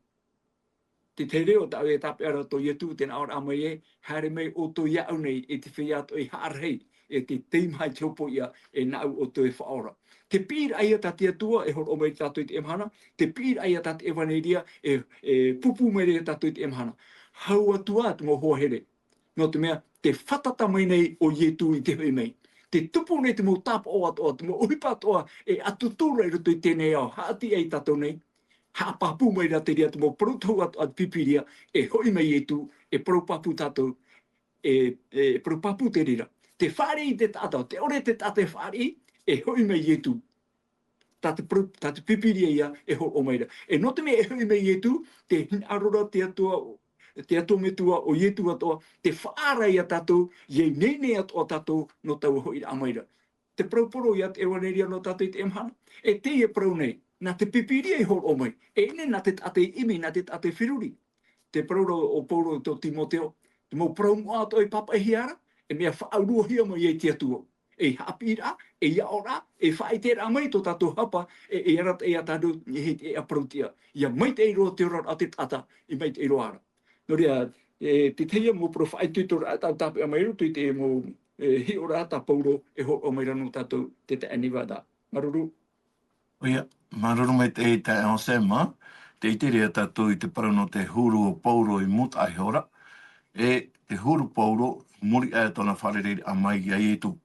Te, te reo tāʻu e tāpeʻa ra tō Ietu, tē nā ʻō ra mai ē, haere mai ʻoutou iāʻu nei, e te feiā atoʻa i haʻarahi, e te tei maha i te hopoiʻa, e nāʻu ʻoutou e faʻaora. Te piʻiraʻa ia tā te Atua, e hōroʻa mai tātou i teie mahana, te piʻiraʻa ia tā te ʻevaneria, e, e pūpū mai ra ia tātou i teie mahana. Hau atu ā te mau hoa here. Nō te mea, tē fātata mai nei ʻo Ietu i te hoʻi mai. Tē tupu nei te mau tāpaʻo atoʻa, te mau ʻohipa atoʻa, e ʻatutu ra i roto i teie nei ao, haʻati ai tātou nei. Haʻapāpū mai rā te reira te mau parau tohu atoʻa a te Pīpīria, e hoʻi mai Ietu, e parau pāpū tātou, e, e parau pāpū te reira. Tē fāriʻi te taʻata, tē ʻore te taʻata e fāriʻi, e hoʻi mai Ietu. Tā te parau, tā te Pīpīria ia e hōroʻa mai ra. E nō te mea e hoʻi mai Ietu, tē hinaʻaro ra te Atua, te Atua Metua ʻo Ietu atoʻa, tē faʻaara ia tātou, ia ineine atoʻa tātou nō taua hoʻiraʻa mai ra. Te parau poro ia te ʻevaneria nō tātou i teie mahana. E teie parau nei, nā te Pīpīria i hōroʻa mai. E ʻere nā te taʻata i ʻimi, nā te taʻata i feruri. Te parau ra ʻo Paulo i tō Timoteo, te mau parau moʻa atoʻa i pāpaʻihia ra, e mea faʻauruahia mai ai te Atua. E haʻapiʻiraʻa, e aʻoraʻa, e faʻaʻiteraʻa mai tō tātou hapa, e, e arataʻi ia tātou, e, e, e parauʻtiʻa. ʻIa maitaʻi roa te oraraʻa a te taʻata, e maitaʻi roa ra. Nō reira, e, te tahi mau parau faʻaitoitoraʻa, tāʻu tāpeʻa mai roto i te mau, e, hiʻoraʻa tā Paulo e hōroʻa mai ra nō tātou te taʻa e neva ra. Māuruuru. ʻOia, māuruuru maitaʻi taeaʻe Anselme, tē ʻite ra tātou i te parau nō te huru o Paulo i Mutaʻaihora, e te huru Paulo, muri aʻe tōna fārereiraʻa mai ia Ietu.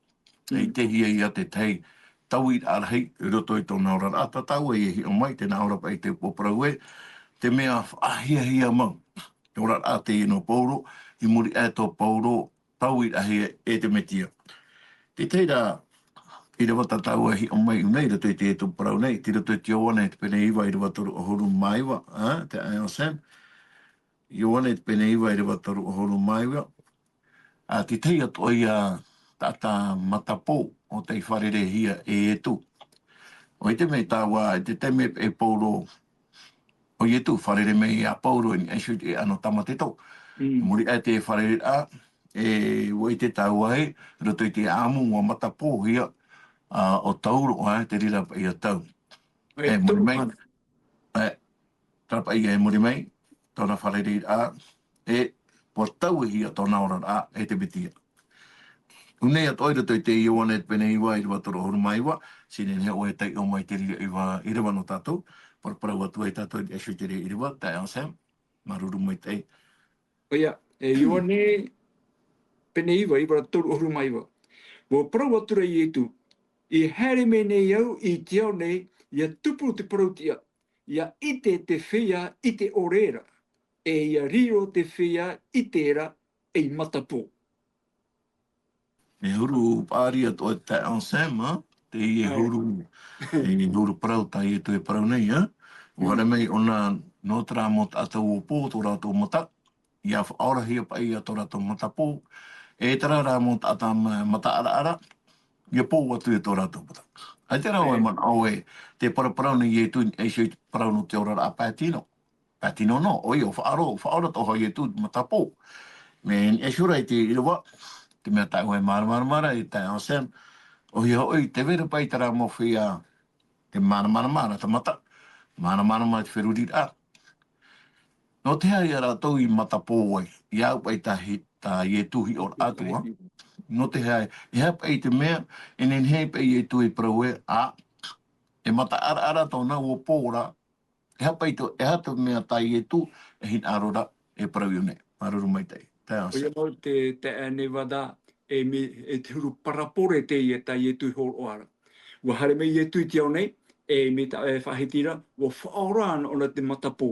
E ʻitehia ia te tahi tauiraʻa rahi i roto i tōna oraraʻa, tā tāua e hiʻo mai, tē nā ʻō ra paʻi te upoʻo parau ē, te mea faʻahiahia mau. Te oraraʻa teie nō Paulo, i muri aʻe tō Paulo, tauiraʻahia e te Mesia. Te tahi ra ʻīrava tā tāua e hiʻo mai i ʻō nei, i roto i teie tupu parau nei, tei roto i te Ioane te pene iva, ʻīrava toru ʻahuru mā iva, ā, taeaʻe Anselme. Ioane te pene iva, ʻīrava toru ʻahuru mā iva. Ā, te tahi atoʻa ia taʻata matapō, ʻo tei fārereihia e Ietu. ʻO ʻite mai tāua, i te taime e Paulo, ʻo Ietu, fārerei mai ia Paulo i niʻa iho i te ʻēʻa nō Tamateto. Mm. Muri aʻe te fārereiraʻa, e, ʻua ʻite tāua ē, i roto i te ʻāʻamu, ʻua matapōhia, ā, ʻo Tauro, ā, te reira paʻi ia tau. E, e, muri mai, e, terā paʻi ia e muri mai, tōna fārereiraʻa, e, ʻua tauihia tōna oraraʻa e te Mesia. ʻUa ʻite atoʻa i roto i te Ioane te pene iva, ʻīrava toru ʻahuru mā iva, tē nehenehe ʻoe e taiʻo mai te reira ʻīrava, ʻīrava nō tātou, paraparau atu ai tātou i niʻa iho i te reira ʻīrava, taeaʻe Anselme, māuruuru maitaʻi. ʻOia, e Ioane, pene iva, ʻīrava toru ʻahuru mā iva. ʻUa parau atu ra Ietu, i haere mai nei au i te ao nei, ʻia tupu te parauʻtiʻa, ʻia ʻite te feiā ʻite ʻore ra, e ʻia riro te feiā ʻite ra ei matapō. E huru paʻari atoʻa te taeaʻe Anselme, ā? Teie huru, e huru parau tā Ietu e parau nei, ā? ʻUa haere mai ʻōna nō terā mau taʻata uō pō, tō rātou mata, ʻia faʻaorahia paʻi ia tō rātou matapō, e terā rā mau taʻata ma-, mataʻaraʻara, ʻia pō atu ia tō rātou mata. ʻAita rā ʻoe e manaʻo ē, te paraparau nei Ietu i niʻa iho i te parau nō te oraraʻa pae tino. Pae tino noa, ʻoia, ʻua faʻaora, ʻua faʻaora atoʻa hoʻi Ietu i te matapō. Mea niʻa iho ra i te ʻīrava, te mea tāʻu e māramarama ra, e taeaʻe Anselme, ʻoia hoʻi, tē vai ra paʻi terā mau feiā, te māramarama ra te mata, māramarama te feruriraʻa. Nō te aha ia rātou i matapō ai, ʻia au paʻi tā hi-, tā Ietu hiʻoraʻa atu ā. Nō te aha, e aha paʻi te mea, e nehenehe paʻi Ietu e parau ē, ā, e mataʻaraʻara tōna uō pō ra, e aha paʻi tō, e aha te mea tā Ietu e hinaʻaro ra e parau i ʻō nei. Māuruuru maitaʻi. Taeaʻe Anselme. ʻOia mau te, te, e, Nevada, e me-, e te huru parabole teie tā Ietu i hōroʻa ra. ʻUa haere mai Ietu i te ao nei, E mai tā, e faʻahiti ra, ʻua faʻaora anaʻe ʻōna te matapō.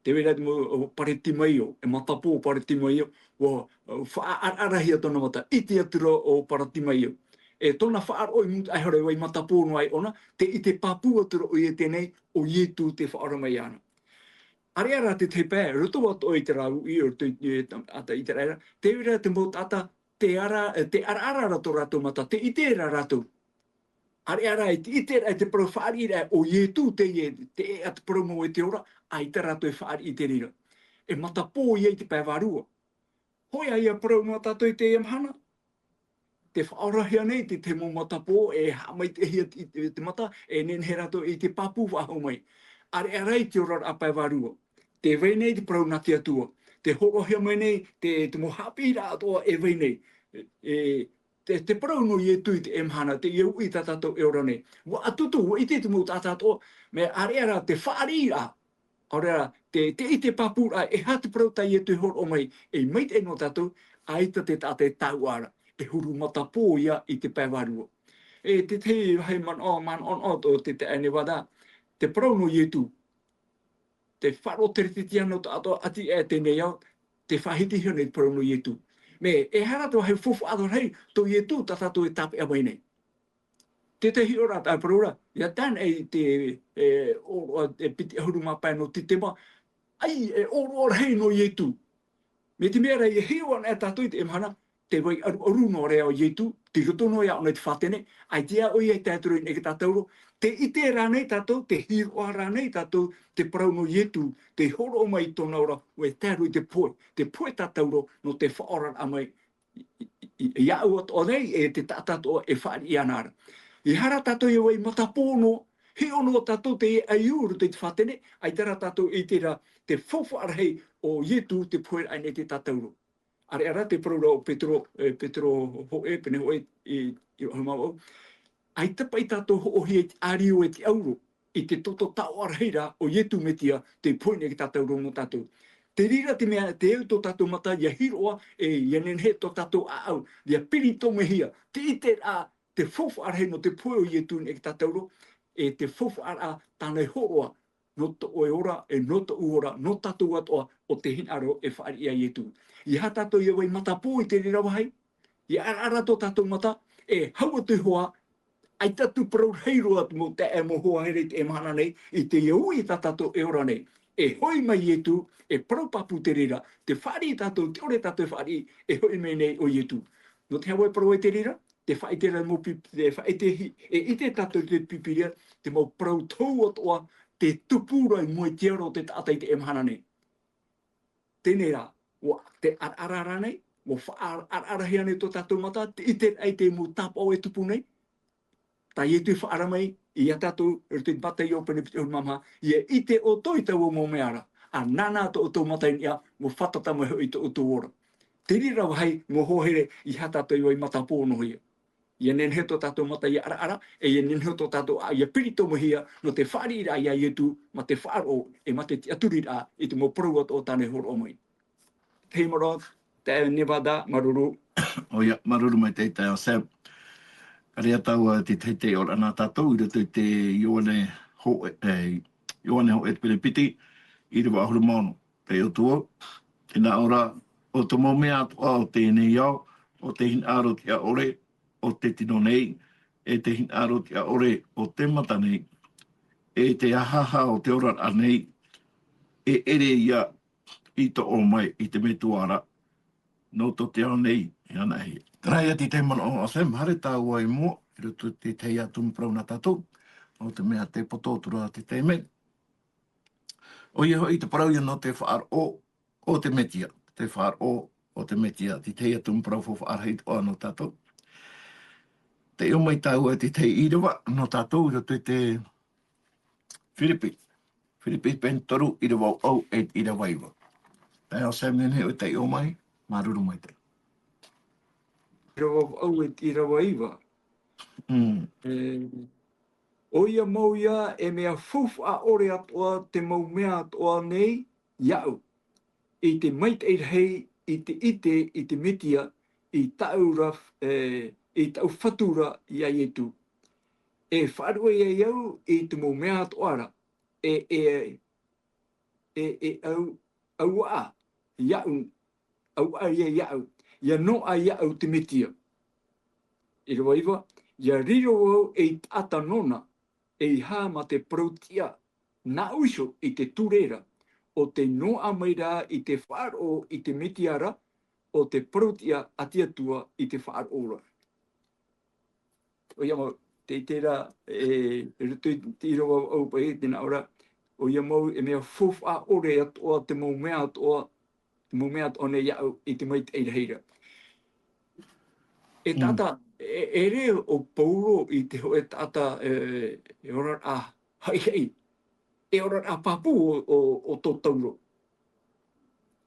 Tē vai ra te mau, ʻo Paretimaio, e matapō o Paretimaio, ʻua, ʻo, faʻaʻaraʻarahia tōna mata, ʻite atu ra ʻo Paretimaio. E tōna faʻaroʻo i mū-, ʻaore vai matapō noa ai ʻōna, tē ʻite pāpū atu ra ʻoia i teie nei, ʻo Ietu tē faʻaora mai ana. ʻĀreʻa rā te tahi pae, roto atoʻa i te rāuʻi, roto i, e, ta-, taʻata ʻĪteraʻera, tē vai ra te mau taʻata, tē ara-, e, tē ʻaraʻara ra tō rātou mata, tē ʻite ra rātou. ʻĀreʻa rā, e tē ʻite ra, e te parau fāriʻi ra, ʻo Ietu teie, te ʻēʻa te parau mau e te ora, ʻaita rātou e fāriʻi i te reira. E matapō ïa i te pae vārua. Hōʻē ā ïa parau noa tātou i teie mahana. Tē faʻaorahia nei te, te mau matapō, e haʻamaitaʻihia te, te, te mata, e nehenehe rātou e ʻite pāpū faʻahou mai. ʻĀreʻa rā i te oraraʻa pae vārua. Tē vai nei te parau nā te Atua. Tē hōroʻahia mai nei, te, te mau haʻapiʻiraʻa atoʻa e vai nei. E, e, te, te parau nō Ietu i teie mahana, teie uʻi tā tātou e ora nei. ʻUa ʻatuʻatu, ʻua ʻite te mau taʻata atoʻa, mea ʻāreʻa rā te fāriʻiraʻa. ʻAore rā, te, te ʻite pāpūraʻa, e aha te parau tā Ietu e hōroʻa mai, e maitaʻi nō tātou, ʻaita te taʻata e tāuʻa ra, e huru matapō ïa i te pae vārua. E te tahi vāhi manaʻo, manaʻo, manaʻo tō te taeaʻe Nevada, te parau nō Ietu, te faʻaroʻo teretetiano taʻatoʻa ʻati aʻe teie nei ao, tē faʻahitihia nei te parau nō Ietu. Mea, e aha rā te vāhi faufaʻa rahi tō Ietu tā tātou e tāpeʻa mai nei. Te tahi ora tā parau ra, ʻia tae anaʻe i te, e, ʻōroʻa, e piti ʻahuru mā pae nō Titema, ʻaita e ʻōroʻa rahi nō Ietu. Mai te mea rā, ʻia hiʻo anaʻe tātou i teie mahana, tē vai ʻaruʻaru noa ra ʻo Ietu, tei roto noa ïa ʻōna i te fātene, ʻaita ʻoia e tae atu ra i niʻa i te tātauro, tē ʻite ra ānei tātou, tē hiroʻa ra ānei tātou, te parau nō Ietu, tē hōroʻa mai i tōna ora, ʻua tae roa i te pohe, te pohe tātauro, nō te faʻaoraraʻa mai, i, i, i, iāʻu atoʻa nei, e te taʻata atoʻa e fāriʻi ana ra. ʻEiaha rā tātou ʻia vai matapō noa, hiʻo noa tātou teie ʻaiū i roto i te fātene, ʻaita rā tātou e ʻite ra te faufaʻa rahi ʻo Ietu tē pohe ra ānei i te tātauro. ʻĀreʻa rā te parau ra ʻo Petero, e, Petero hōʻē, pene hōʻē, i, i ʻahuru mā vaʻu. ʻAita paʻi tātou hoʻohia i te ʻārio e te ʻauro, i te toto taoʻa rahi ra ʻo Ietu Metia, tē pohe nei i te tātauro nō tātou. Te reira te mea, tē au tō tātou mata, ʻia hiroʻa, e ʻia nehenehe tō tātou ʻāʻau, ʻia piritomihia, te ʻiteraʻa, te faufaʻa rahi nō te pohe o Ietu i niʻa i te tātauro, e te faufaʻaraʻa tāna e hōroʻa, nō tō ʻoe ora, e nō tōʻu ora, nō tātou atoʻa, ʻo tē hinaʻaro e fāriʻi ia Ietu. ʻEiaha tātou ʻia vai matapō i te reira vāhi, ʻia ʻaraʻara tō tātou mata, e hau atu iho ā, ʻaita atu parau rahi roa atu mau taeaʻe, mau hoa here i teie mahana nei, i teie uʻi tā tātou e ora nei. E hoʻi mai Ietu, e parau pāpū te reira, tē fāriʻi tātou, tē ʻore tātou e fāriʻi, e hoʻi mai nei ʻo Ietu. Nō te aha e parau ai te reira, tē faʻaʻite ra mau pi-, tē faʻaʻite hi-, e ʻite tātou i te Pīpīria, te mau parau tohu atoʻa, tē tupu ra i mua i te aro o te taʻata i teie mahana nei. Teie rā, ʻua, tē ʻaraʻara ra ānei, ʻua faʻaʻaraʻarahia ānei tō tātou mata, tē ʻite ra i te mau tāpaʻo e tupu nei. Tā Ietu i faʻaara mai ia tātou, i roto i te Mataio pene piti ʻahuru mā maha, ʻia ʻite ʻoutou i taua mau mea ra, ʻa nānā tō ʻoutou mata i niʻa, ʻua fātata mai hoʻi tō ʻoutou ora. Te reira vāhi, mau hoa here, ʻeiaha tātou ʻia vai matapō noa hia. ʻIa nehenehe tō tātou mata ʻia ʻaraʻara, e ʻia nehenehe tō tātou ʻāʻau ʻia piritomihia, nō te fāriʻiraʻa ia Ietu, mā te faʻaroʻo, e mā te tiʻaturiraʻa, i te mau parau atoʻa tāna e hōroʻa mai. Te maro, te Nevada, māuruuru. ʻOia, māuruuru maitaʻi taeaʻe Sam. Ka reira tāua te tahi ʻōroʻa nā tātou, i roto i te Ioane hō-, e, Ioane hōʻē te pene piti, ʻīrava ʻahuru mā ono. Tei ʻoutou, tē nā ʻō ra, ʻo te mau mea atoʻa o teie nei ao, ʻo te hinaʻaro tiʻaʻore o te tino nei, e te hinaʻaro tiʻaʻore o te mata nei, e te ahaha o te oraraʻa nei, e ʻere ïa i toʻo mai i te Metua ra, nō tō te ao nei, e anahia. Terā ïa te tahi manaʻo a Sam, haere tāua i mua, i roto i te tahi atu mau parau nā tātou, nō te mea tē poto atu ra te taime. ʻOia hoʻi te parau ïa nō te faʻaroʻo o te Metia, te faʻaroʻo o te Metia, te tahi atu mau parau faufaʻa rahi atoʻa nō tātou. Tē ʻō mai tāua i te tahi ʻīrava nō tātou i roto i te Firipi. Firipi pene toru, ʻīrava vaʻu e ʻīrava iva. Taeaʻe Sam, nehenehe ʻoe e taiʻo mai, māuruuru maitaʻi. ʻĪrava vaʻu e ʻīrava iva. Mm. E, ʻoia mau ïa, e mea faufaʻa ʻore atoʻa te mau mea atoʻa nei iāʻu. I te maitaʻi rahi, i te ʻite, i te Metia, i tāʻu ra, e, i tāʻu Fatu ra ia Ietu. e faʻaruʻe ai au i te mau mea atoʻa ra, e, e, e, e au, auaʻa iaʻu, auaʻa ia iaʻu, ia noaʻa iaʻu te Metia. ʻĪrava iva, ia riro vau ei taʻata nōna, ʻeiaha mā te parau-tiʻa nāʻu iho i te ture ra, ʻo tei noaʻa mai rā i te faʻaroʻo i te Metia ra, ʻo te parau-tiʻa a te Atua i te faʻaroʻo ra. ʻOia mau, te, i terā, e, i roto i te ʻīrava ʻau paʻi, tēnā ʻō ra, ʻoia mau, e mea faufaʻa ʻore atoʻa te mau mea atoʻa, te mau mea atoʻa nei iaʻu i te maitaʻi rahi ra. E Mm. taʻata, e, e ʻere ʻo Paulo i te hōʻē taʻata, e, e oraraʻa haʻihaʻi, e oraraʻa pāpū ʻo, ʻo, ʻo tō Tauro.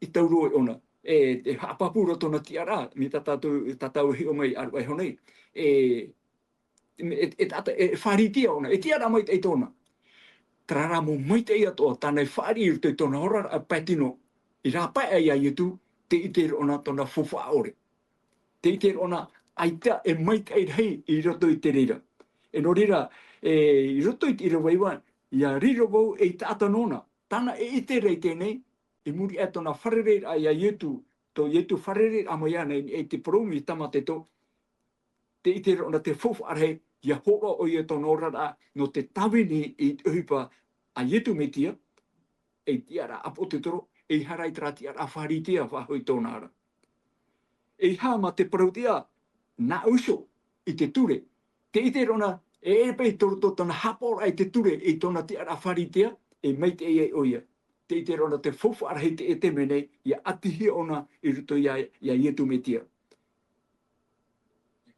I Tauro e ʻōna. E, e haʻapāpū ra tōna tiʻaraʻa, mai tā tātou, tā tāua e hiʻo mai ʻāruʻa iho nei. E, e, e, e, e Fāritia ʻōna, e tiʻaraʻa maitaʻi tōna. Terā rā mau maitaʻi atoʻa, tāna e fāriʻi i roto i tōna oraraʻa pae tino, i rāpae ai iā Ietu, tē ʻite ra ʻōna tōna faufaʻa ʻore. Tē ʻite ra ʻōna, ʻaita e maitaʻi rahi i roto i te reira. E nō reira, e, i roto i te ʻīrava iva, ia riro vau ei taʻata nōna. Tāna e ʻite ra i teie nei, i muri aʻe tōna fārereiraʻa iā Ietu, tō Ietu fārereiraʻa mai ana i, i te parau mai i te tāmateto, tē ʻite ra ʻōna te faufaʻa rahi, ia hōroʻa ʻoia i tōna oraraʻa, nō te tāvini i te ʻohipa a Ietu Metia, ei tiʻaraʻa ʻāpōtetoro, ʻeiaha rā i terā tiʻaraʻa Fāritia faʻahou i tōna ra. ʻEiaha mā te parau-tiʻa nāʻu iho i te ture. Tē ʻite ra ʻōna, e ʻere paʻi tō roto tōna haʻapaʻoraʻa i te ture i tōna tiʻaraʻa Fāritia, e maitaʻi ai ʻoia. Tē ʻite ra ʻōna te faufaʻa rahi tē ʻite mai nei, ia ʻatihia ʻōna i roto iā, iā Ietu Metia.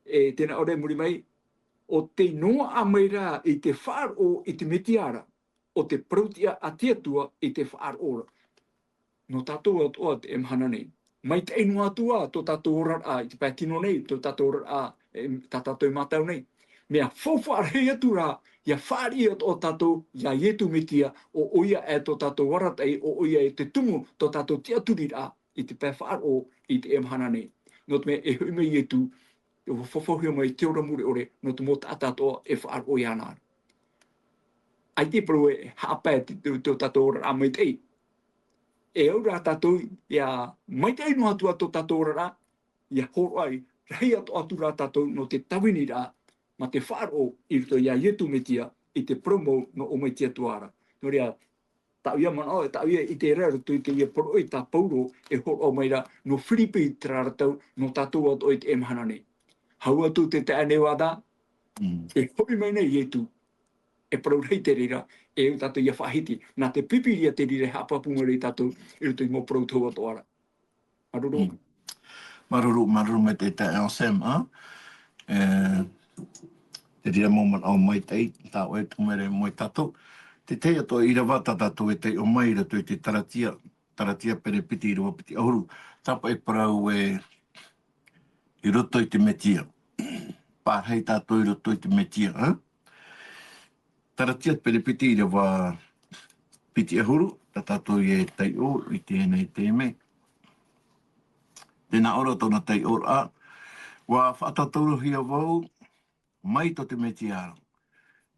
E tēnā ʻō ra i muri mai, ʻo tei noaʻa mai rā i te faʻaroʻo i te Metia ra, ʻo te parau-tiʻa a te Atua i te faʻaroʻo ra. Nō tātou atoʻa teie mahana nei. Maitaʻi noa atu ā tō tātou oraraʻa i te pae tino nei, tō tātou oraraʻa, e, tā tātou e mātau nei. Mea faufaʻa rahi atu rā, ia fāriʻi atoʻa tātou iā Ietu Metia, ʻo ʻoia e tō tātou arataʻi, ʻo ʻoia e te tumu tō tātou tiʻaturiraʻa i te pae faʻaroʻo i teie mahana nei. Nō te mea e hoʻi mai Ietu, e fafauhia mai te ora mure ʻore, nō te mau taʻata atoʻa e faʻaroʻo iāna ra. ʻAita e parau e haʻapae te, te, tō tātou oraraʻa maitaʻi. E au rā tātou, ia maitaʻi noa atu ā tō tātou oraraʻa, ia hōroʻa rahi atoʻa atu rā tātou nō te tāviniraʻa, mā te faʻaroʻo i roto iā Ietu Metia i te parau mau nō ʻō mai te Atua ra. Nō reira, tāʻu ia manaʻo, e tāʻu ia ʻite ra i roto i teie parau i tā Paulo e hōroʻa mai ra nō Firipi i terā ra tau, nō tātou atoʻa i teie mahana nei. Hau atu te taeaʻe Nevada, Mm. e hoʻi mai nei Ietu, e parau rahi te reira, e au tātou ia faʻahiti. Nā te Pīpīria te reira e haʻapāpū mai ra ia tātou i roto i mau parau tohu atoʻa ra. Māuruuru. Mm. Māuruuru, māuruuru maitaʻi te taeaʻe Sam, ā? E, te reira mau manaʻo maitaʻi, tā ʻoe e tuʻu mai ra mai tātou. Te tahi atoʻa ʻīrava tā tātou e taiʻo mai i roto i te Taratia, Taratia Perepiti ʻīrava piti ʻahuru. Tāpaʻo e parau ē, i roto i te Metia. Pārahi tātou i roto i te Metia, ā? Taratia Perepiti ʻīrava piti ʻahuru, tā tātou e taiʻo i teie nei taime. Tēnā ʻō ra tōna taiʻoraʻa, ʻua faʻatataurohia vau mai tō te Metia ra.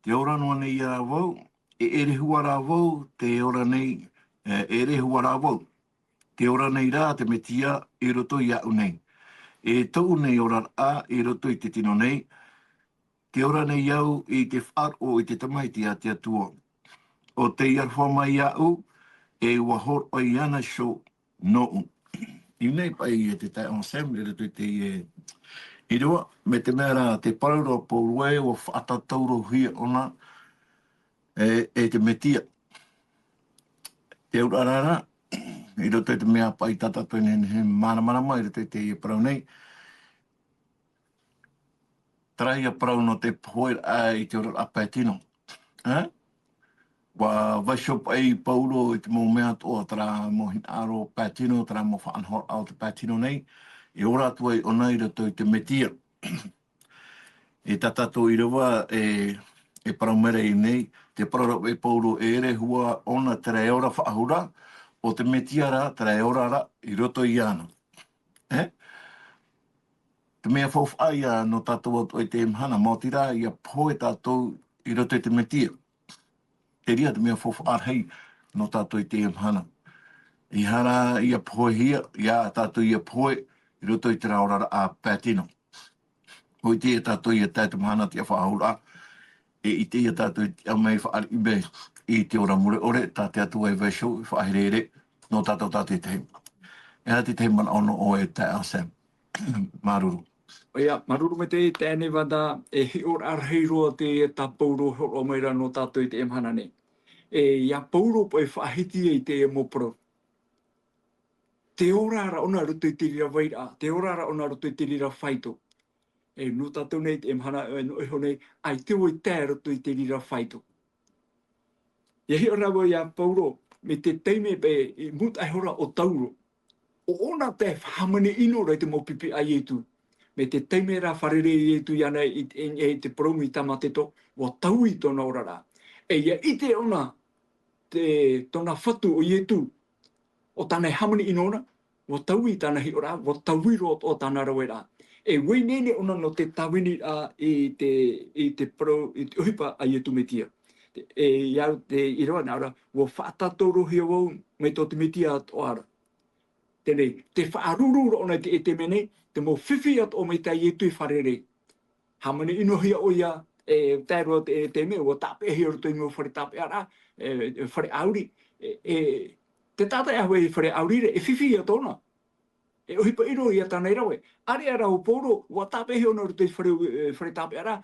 Tē ora noa nei ā vau, e ʻere hua rā vau, tē ora nei, e, e ʻere hua rā vau. Tē ora nei rā te Metia i roto iāʻu nei. E tōʻu nei oraraʻa i roto i te tino nei, tē ora nei au i te faʻaroʻo i te Tamaiti a te Atua. ʻO tei aroha mai iāʻu, e ʻua hōroʻa iāna iho nōʻu. Teie nei paʻi e te taeaʻe Sam i roto i teie ʻīrava, mai te mea rā, te parau ra o Paulo ē, ʻua faʻatataurohia ʻōna, e, e te Metia. Te auraʻa ra, i roto i te mea paʻi tā tātou e nehenehe e māramarama i roto i teie parau nei. Terā ia parau nō te pohe i te oraraʻa pae tino. Ā? ʻUa vaiiho paʻi Paulo i te mau mea atoʻa, terā mau hinaʻaro pae tino, terā mau faʻanahoraʻa o te pae tino nei, e ora atu ai ʻōna i roto i te Metia. E tā tātou ʻīrava e, e parau mai ra i ʻō nei, tē parau ra paʻi Paulo e ʻere hua ʻōna terā e ora faʻahou ra, ʻo te Metia rā terā e ora ra i roto iāna. E? Te mea faufaʻa ia nō tātou atoʻa i teie mahana, maoti rā ia pohe tātou i roto i te Metia. Te reira te mea faufaʻa rahi nō tātou i teie mahana. ʻEiaha rā ia pohehia, ia tātou ia pohe i roto i terā oraraʻa pae tino. ʻOia tātou ia tae i te mahana tiʻafaʻahouraʻa, e ʻite ia tātou i te tiʻa mai fāriʻi mai i te ora mure ʻore, tā te Atua e vaiiho, e faʻaherehere nō tātou tātaʻitahi. E aha te tahi manaʻo nō ʻoe e taeaʻe Sam? Māuruuru. ʻOia, māuruuru maitaʻi e taeaʻe Nevada, e hiʻoraʻa rahi roa teie tā Paulo e hōroʻa mai ra nō tātou i teie mahana nei. E, ia Paulo paʻi e faʻahiti ai i teie mau parau. Te ora ra ʻōna i roto i te reira vairaʻa, te ora ra ʻōna i roto i te reira faito. E, nō tātou nei i teie mahana, e, nō iho nei, ʻaita vau i tae i roto i te reira faito. Ia hiʻo rā vau ia Paulo, mai te taime paʻi, i mūtaʻa iho ra o Tauro, ʻo ʻōna tae hāmani ʻino ra i te mau pipi a Ietu. Mai te taime ra fārerei Ietu iāna i, i, i te parau i Tamateto, ʻua taui tōna oraraʻa. E ia ʻite ʻōna, te, tōna Fatu ʻo Ietu, ʻo tāna e hāmani ʻino ra, ʻua taui tāna hiʻoraʻa, ʻua taui roa atoʻa tāna raveraʻa. E ʻua ineine ʻōna nō te tāviniraʻa i te, i te parau, i te ʻohipa a Ietu Metia. Te, e, ia au te ʻīrava nā ʻō ra, ʻua faʻatātaurohia vau mai tō te Metia atoʻa ra. Teie nei, tē faʻaruru ra ʻōna i te, i te mea nei, te mau fifi atoʻa mai tā Ietu i fārerei. Hāmani ʻinohia ʻoia, e, tae roa te, te mea, ʻua tāpeʻahia i roto i te mau fare tāpeʻaraʻa, e, e, fare ʻāuri, e, e, te taʻata e ʻahu i te fare ʻāuri ra, e fifi ia tōna. E ʻohipa ʻino ia tāna i rave. ʻĀreʻa rā ʻo Paulo, ʻua tāpeʻahia ʻōna i roto i te fare, e, fare tāpeʻaraʻa,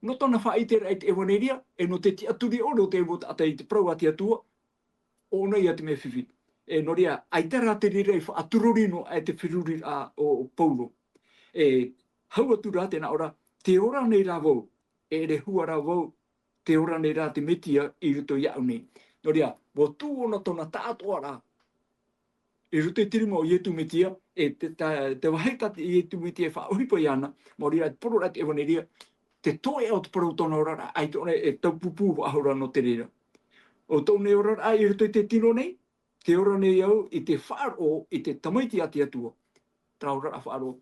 nō tōna faʻaʻiteraʻa i te ʻevaneria, e nō te tiʻaturi ʻore o te mau taʻata i te parau a te Atua, ʻōna ia te mea fifi. E, nō reira, ʻaita rā te reira i faʻaturori noa aʻe te feruriraʻa o, o Paulo. E, hau atu rā, tē nā ʻō ra, tē ora nei rā vau, e ʻere hua rā vau, tē ora nei rā te Metia i roto iāʻu nei. Nō reira, ʻua tuʻu ʻōna tōna taʻatoʻaraʻa i roto i te rima o Ietu Metia, e te, tā, te vāhi tā te Ietu Metia e faʻaʻohipa iāna, maori rā te parau ra te ʻevaneria, te toeʻa o te parau tōna oraraʻa, ʻaita ʻōna e taupupū faʻahou ra nō te reira. ʻO tōʻu nei oraraʻa i roto i te tino nei, tē ora nei au i te faʻaroʻo i te Tamaiti a te Atua. Terā oraraʻa faʻaroʻo.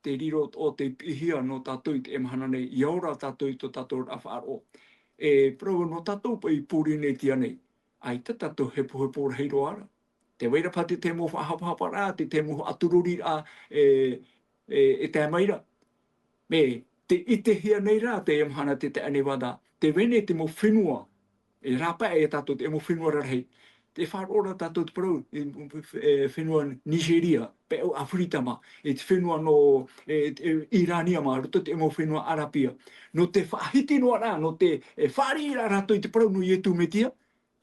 Te riro atoʻa tei piʻihia nō tātou i teie mahana nei, ʻia ora tātou i tō tātou oraraʻa faʻaroʻo. E parau nō tātou paʻi i Pōrīnetia nei, ʻaita tātou hepohepo rahi roa ra. Tē vai ra paha te tahi mau faʻahapahaparaʻa, te tahi mau faʻaturoriraʻa, e, e, e tae mai ra. Mea, tē ʻitehia nei rā teie mahana te taeaʻe Nevada, tē vai nei te mau fenua, e rāpae ia tātou te mau fenua rarahi. Tē faʻaroʻo ra tātou te parau, e, e, fenua Nigeria, pae ʻo ʻĀfirika Mā, e te fenua nō, e, e, Irania mā, roto i te mau fenua Arapia. Nō te faʻahiti noa rā, nō te, e, fāriʻi ra rātou i te parau nō Ietu Metia,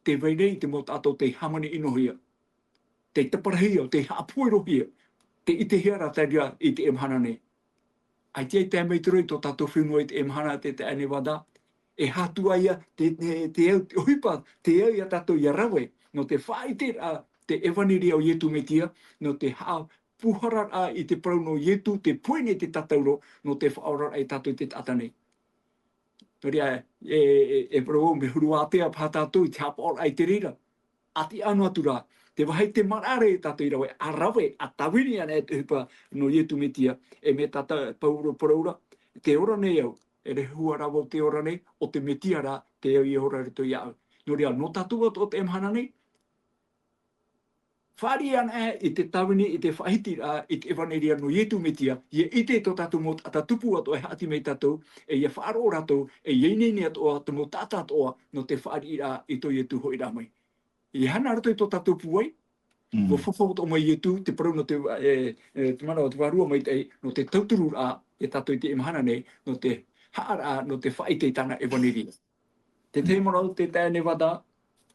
tē vai nei te mau taʻata tei hāmani ʻinohia. Tei taparahia, tei haʻapuerohia, tei ʻitehia rā te reira i teie mahana nei. ʻAita e tae mai te reira i tō tātou fenua i teie mahana te taeaʻe Nevada, e aha atu ā ia te, te, te au, te ʻohipa, te au ia tātou ʻia rave, nō te faʻaʻiteraʻa, te ʻevaneria o Ietu Metia, nō te haʻapūhararaʻa i te parau nō Ietu, tē pohe nei te tātauro, nō te faʻaoraraʻa ia tātou i te taʻata nei. Nō reira, e, e, e parau au, mea huru ātea paha tātou i te haʻapaʻoraʻa i te reira. ʻAtiʻa noa atu rā, te vāhi tē maraʻa ra ia tātou i rave, ʻa rave, ʻa tāvini ana e te ʻohipa nō Ietu Metia, e mea tā Paulo parau ra, tē ora nei au, e ʻere hua rā vau tē ora nei, ʻo te Metia rā, te au ʻia ora i roto iāʻu. Nō reira, nō tātou atoʻa teie mahana nei, fāriʻi ana i te tāvini, i te faʻahitiraʻa, i te ʻevaneria nō Ietu Metia, ʻia ʻite i tō tātou mau taʻata tupu atoʻa e haʻati mai ia tātou, e ʻia faʻaroʻo rātou, e ʻia ineine atoʻa te mau taʻata atoʻa nō te fāriʻiraʻa i tō Ietu hoʻiraʻa mai. ʻIa haere roto i tō tātou pūai, Mm. ʻua fafau atoʻa mai Ietu, te parau nō te, e, e, te mana o te Vārua Maitaʻi, nō te tautururaʻa ia tātou i teie mahana nei, nō te haʻaraʻa, nō te faʻaʻite i tāna ʻevaneria. Te tahi manaʻo te taeaʻe Nevada.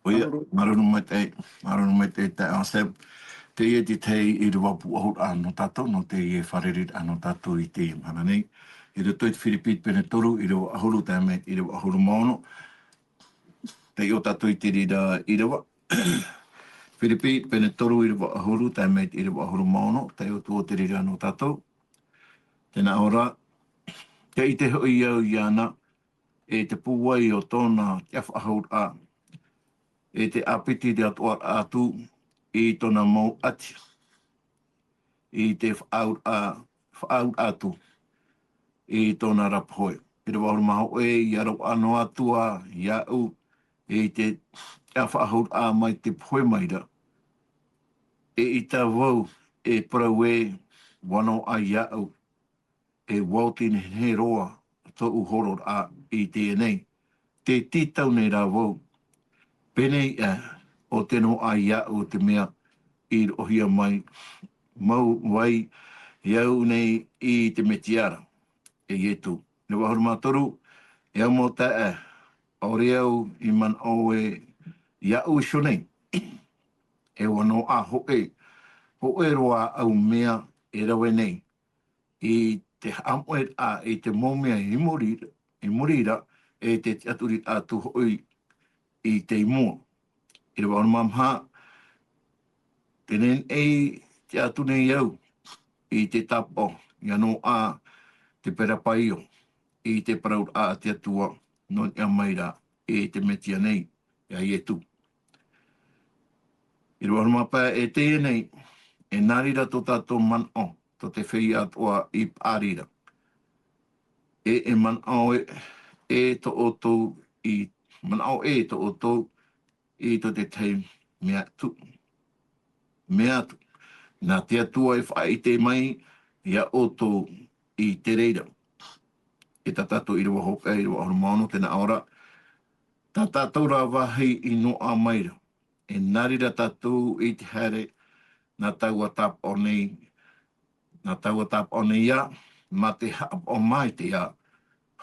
ʻOia, māuruuru. Māuruuru maitaʻi, māuruuru maitaʻi taeaʻe Seb. Teie te tahi ʻīrava pūʻohuraʻa nō tātou, nō teie fārereiraʻa nō tātou i teie mahana nei. I roto i te Firipi pene toru, ʻīrava ʻahuru, tae mai te ʻīrava ʻahuru mā ono. Taiʻo tātou i te reira ʻīrava. Firipi pene toru, ʻīrava ʻahuru, tae mai te ʻīrava ʻahuru mā ono, taiʻo atoʻa te reira nō tātou. Tē nā ʻō ra, tē ʻite hoʻi au iāna, e te pūai o tōna tiʻafaʻahouraʻa, e te ʻāpiti atoʻa atu i tōna mau ʻati, i te faʻaauraʻa au atu i tōna ra pohe. ʻIrava ʻahuru mā hōʻē, ʻia roaʻa noa atu ā iāʻu i te, ʻia faʻahou ā mai te pohe mai ra. Eʻita vau, e parau ē, ʻua noaʻa iāʻu, e ʻua oti nehenehe roa tōʻu hororaʻa i teie nei. Tē tītau nei rā vau. Pēnei ā, ʻo te noaʻa iāʻu o te mea i roʻohia mai, mau vai iāʻu nei i te Mesia ra, e Ietu. ʻIrava ʻahuru mā toru, e au mau taeaʻe, ʻaore au i manaʻo ē iāʻu iho nei, e ʻua noaʻa hōʻē, hōʻē roa ʻau mea e rave nei, i te haʻamoʻe ā i te mau mea i muri, i muri ra, e te tiʻaturi atu hoʻi i te i mua. ʻIrava ʻahuru mā maha, tē nehenehe tiʻa atu nei au i te tāpaʻo, ʻia noaʻa te perapaio i te parauraʻa a te Atua, nō niʻa mai ra i te Mesia nei, iā Ietu. ʻIrava ʻahuru mā pae, e teie nei, e nā reira tō tātou manaʻo, tō te feiā atoʻa i paʻari ra. E, e manaʻo ē, e tō ʻoutou i, manaʻo ē tō ʻoutou i tō te tahi mea atu. Mea atu. Nā te Atua e faʻaʻite mai iā ʻoutou i te reira. E tā tātou ʻirava hopeʻa, ʻirava ʻahuru mā ono, tē nā ʻō ra, tā tātou rā vāhi i noaʻa mai ra. E nā reira tātou i te haere, nā taua tāpaʻo nei, nā taua tāpaʻo nei ā, mā te haʻapaʻo maitaʻi ā,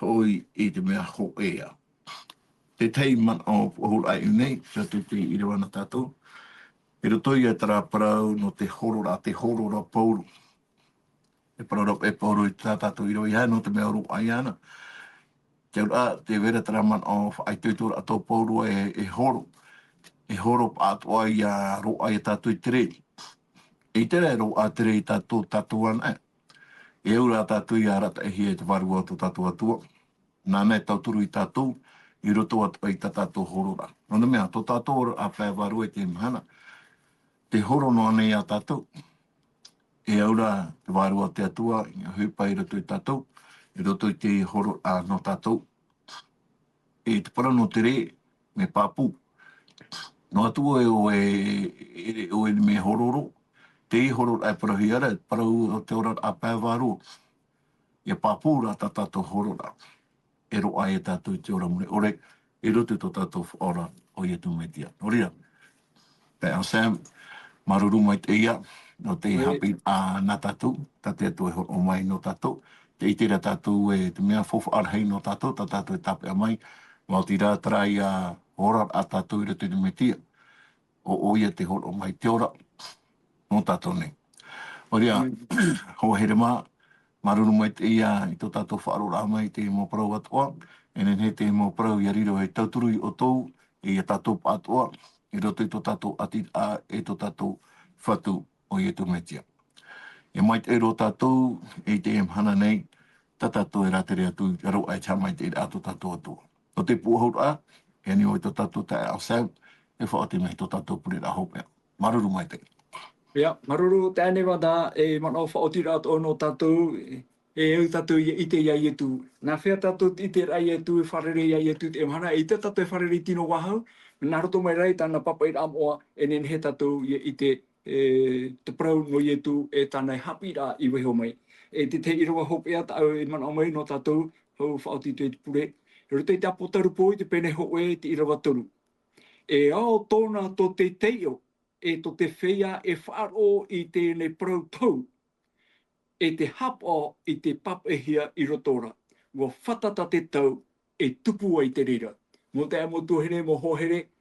hoʻi i te mea hōʻē ā. Te tahi manaʻo puʻohuraʻa i ʻō nei, tātou te ʻirava nā tātou. I roto ia terā parau nō te hororaʻa, te hororaʻa Pauro. E parau ra e Pauro i tā tātou ʻirava, ʻeiaha nō te mea roaʻa iāna. Te auraʻa, tē vai ra terā manaʻo faʻaitoitoraʻa tō Pauro e, e horo. E horo pāʻatoʻa ʻia roaʻa ia tātou i te reira. ʻEita rā e roaʻa te reira i tātou, tātou anaʻe. E au rā tātou ʻia arataʻihia e te Vārua o tō tātou Atua. Nāna e tauturu ia tātou, i roto atoʻa i tā tātou hororaʻa. Nō te mea, tō tātou hororaʻa pae vārua i teie mahana, tē horo noa nei ia tātou. E au rā te Vārua o te Atua, ʻia ʻohipa i roto ia tātou, i roto i te hororaʻa nō tātou. E te parau nō te reira, mea pāpū. Noa atu ē ʻoe, e, e, ʻoe mea horo roa, te hororaʻa e parauhia ra, parau o te oraraʻa pae vārua. ʻIa pāpū rā tā tātou hororaʻa. E roaʻa ia tātou i te ora mure ʻore, i roto i tō tātou Faʻaora, ʻo Ietu Mesia. Nō reira, Taeaʻe Sam, māuruuru maitaʻi ia, nō te haʻapiʻiraʻa nā tātou, tā te Atua e hōroʻa mai nō tātou, tē ʻite ra tātou e te mea faufaʻa rahi nō tātou, tā tātou e tāpeʻa mai, maoti rā terā ia hororaʻa tātou i roto i te Mesia, ʻo, ʻo ia te hōroʻa mai te ora, nō tātou nei. Nō reira, hoa here mā, māuruuru maitaʻi ia i tō tātou faʻaroʻoraʻa mai i te mau parau atoʻa, e nehenehe te mau parau ʻia riro ei tauturu ia ʻoutou, e ia tātou pāʻatoʻa, i roto i tō tātou ʻātiraʻa, e tō tātou Fatu ʻo Ietu Mesia. E maitaʻi roa tātou, i teie mahana nei, tā tātou e rātere atu, ʻia roaʻa i te haʻamaitaʻiraʻa tō tātou Atua. Nō te puʻohuraʻa, e ani ʻoe tō tātou taeaʻe Sam, e faʻaoti mai tō tātou pureraʻa hopeʻa. Māuruuru maitaʻi. ʻIa, māuruuru taeaʻe Nevada, e manaʻo faʻaotiraʻa atoʻa nō tātou, e, e au tātou ʻia ʻite ia Ietu. Nā hea tātou te ʻiteraʻa ia Ietu, e fārerei ia Ietu i teie mahana, e ʻaita tātou e fārerei tino vāhau, nā roto mai rā i tāna pāpaʻiraʻa moʻa, e nehenehe tātou ʻia ʻite, e, te parau nō Ietu, e tāna haʻapiʻiraʻa i vaiiho mai. E te tahi ʻirava hopeʻa tāʻu e manaʻo mai nō tātou, hou faʻaoti atu i te pure. I roto i te Apotarupo i te pene hōʻē, te ʻirava toru. E ao tōna tō te taiʻo, e tō te feiā e faʻaroʻo i teie parau tohu, e te haʻapaʻo i te pāpaʻihia i roto ra. ʻUa fātata te tau, e tupu ai te reira. Mau taeaʻe, mau tuahine, mau hoa here,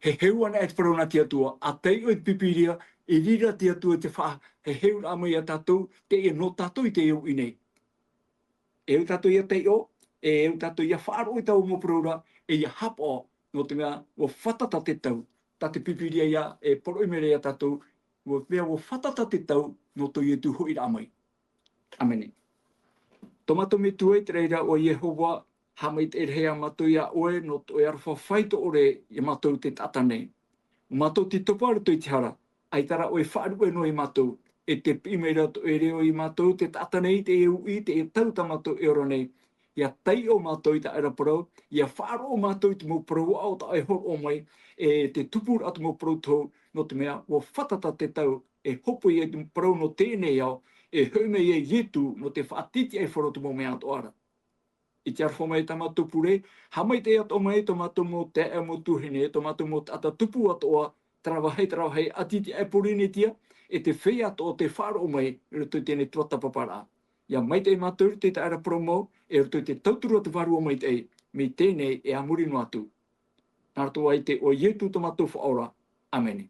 e heheu anaʻe te parau nā te Atua, ʻa taiʻo i te Pīpīria, i reira te Atua i te faʻaheheuraʻa mai ia tātou, teie nō tātou i teie uʻi nei. E au tātou ʻia taiʻo, e au tātou ʻia faʻaroʻo i taua mau parau ra, e ʻia haʻapaʻo, nō te mea, ʻua fātata te tau, tā te Pīpīria ia, e parau mai ra ia tātou, ʻua mea ʻua fātata te tau, nō tō Ietu hoʻiraʻa mai. ʻĀmene. Tō mātou Metua i te raʻi ra, ʻo Iehova, haʻamaitaʻi rahi ā mātou ia ʻoe, nō tō ʻoe aroha faito ʻore ia mātou te taʻata nei. Mātou te topa i roto i te hara, ʻaita rā ʻoe e faʻaruʻe noa ia mātou, E te piʻi mai ra tō ʻoe reo ia mātou, te taʻata nei, teie uʻi, teie tau tā mātou e ora nei. ʻIa taiʻo mātou i tā ʻoe ra parau, ʻia faʻaroʻo mātou i te mau parau aʻo tā ʻoe e hōroʻa mai, e te tupuraʻa o te mau parau tohu, nō te mea, ʻua fātata te tau, e hōpoi ai te parau nō teie nei ao, e hoʻi mai ai Ietu, nō te faʻatītīʻaifaro o te mau mea atoʻa ra. I te aroha mai tā mātou pure, haʻamaitaʻi atoʻa mai tō mātou mau taeaʻe, mau tuahine, tō mātou mau taʻata tupu atoʻa, terā vāhi, terā vāhi, ʻātītīʻae Pōrīnetia, e te feiā atoʻa tē faʻaroʻo mai, i roto i teie tuatāpaparaʻa. ʻIa maitaʻi mātou i roto i tā ʻoe ra parau mau, e i roto i te tauturu a te Vārua Maitaʻi, mai teie nei e a muri noa atu. Nā roto ā i te iʻoa o Ietu tō mātou Faʻaora. ʻĀmene.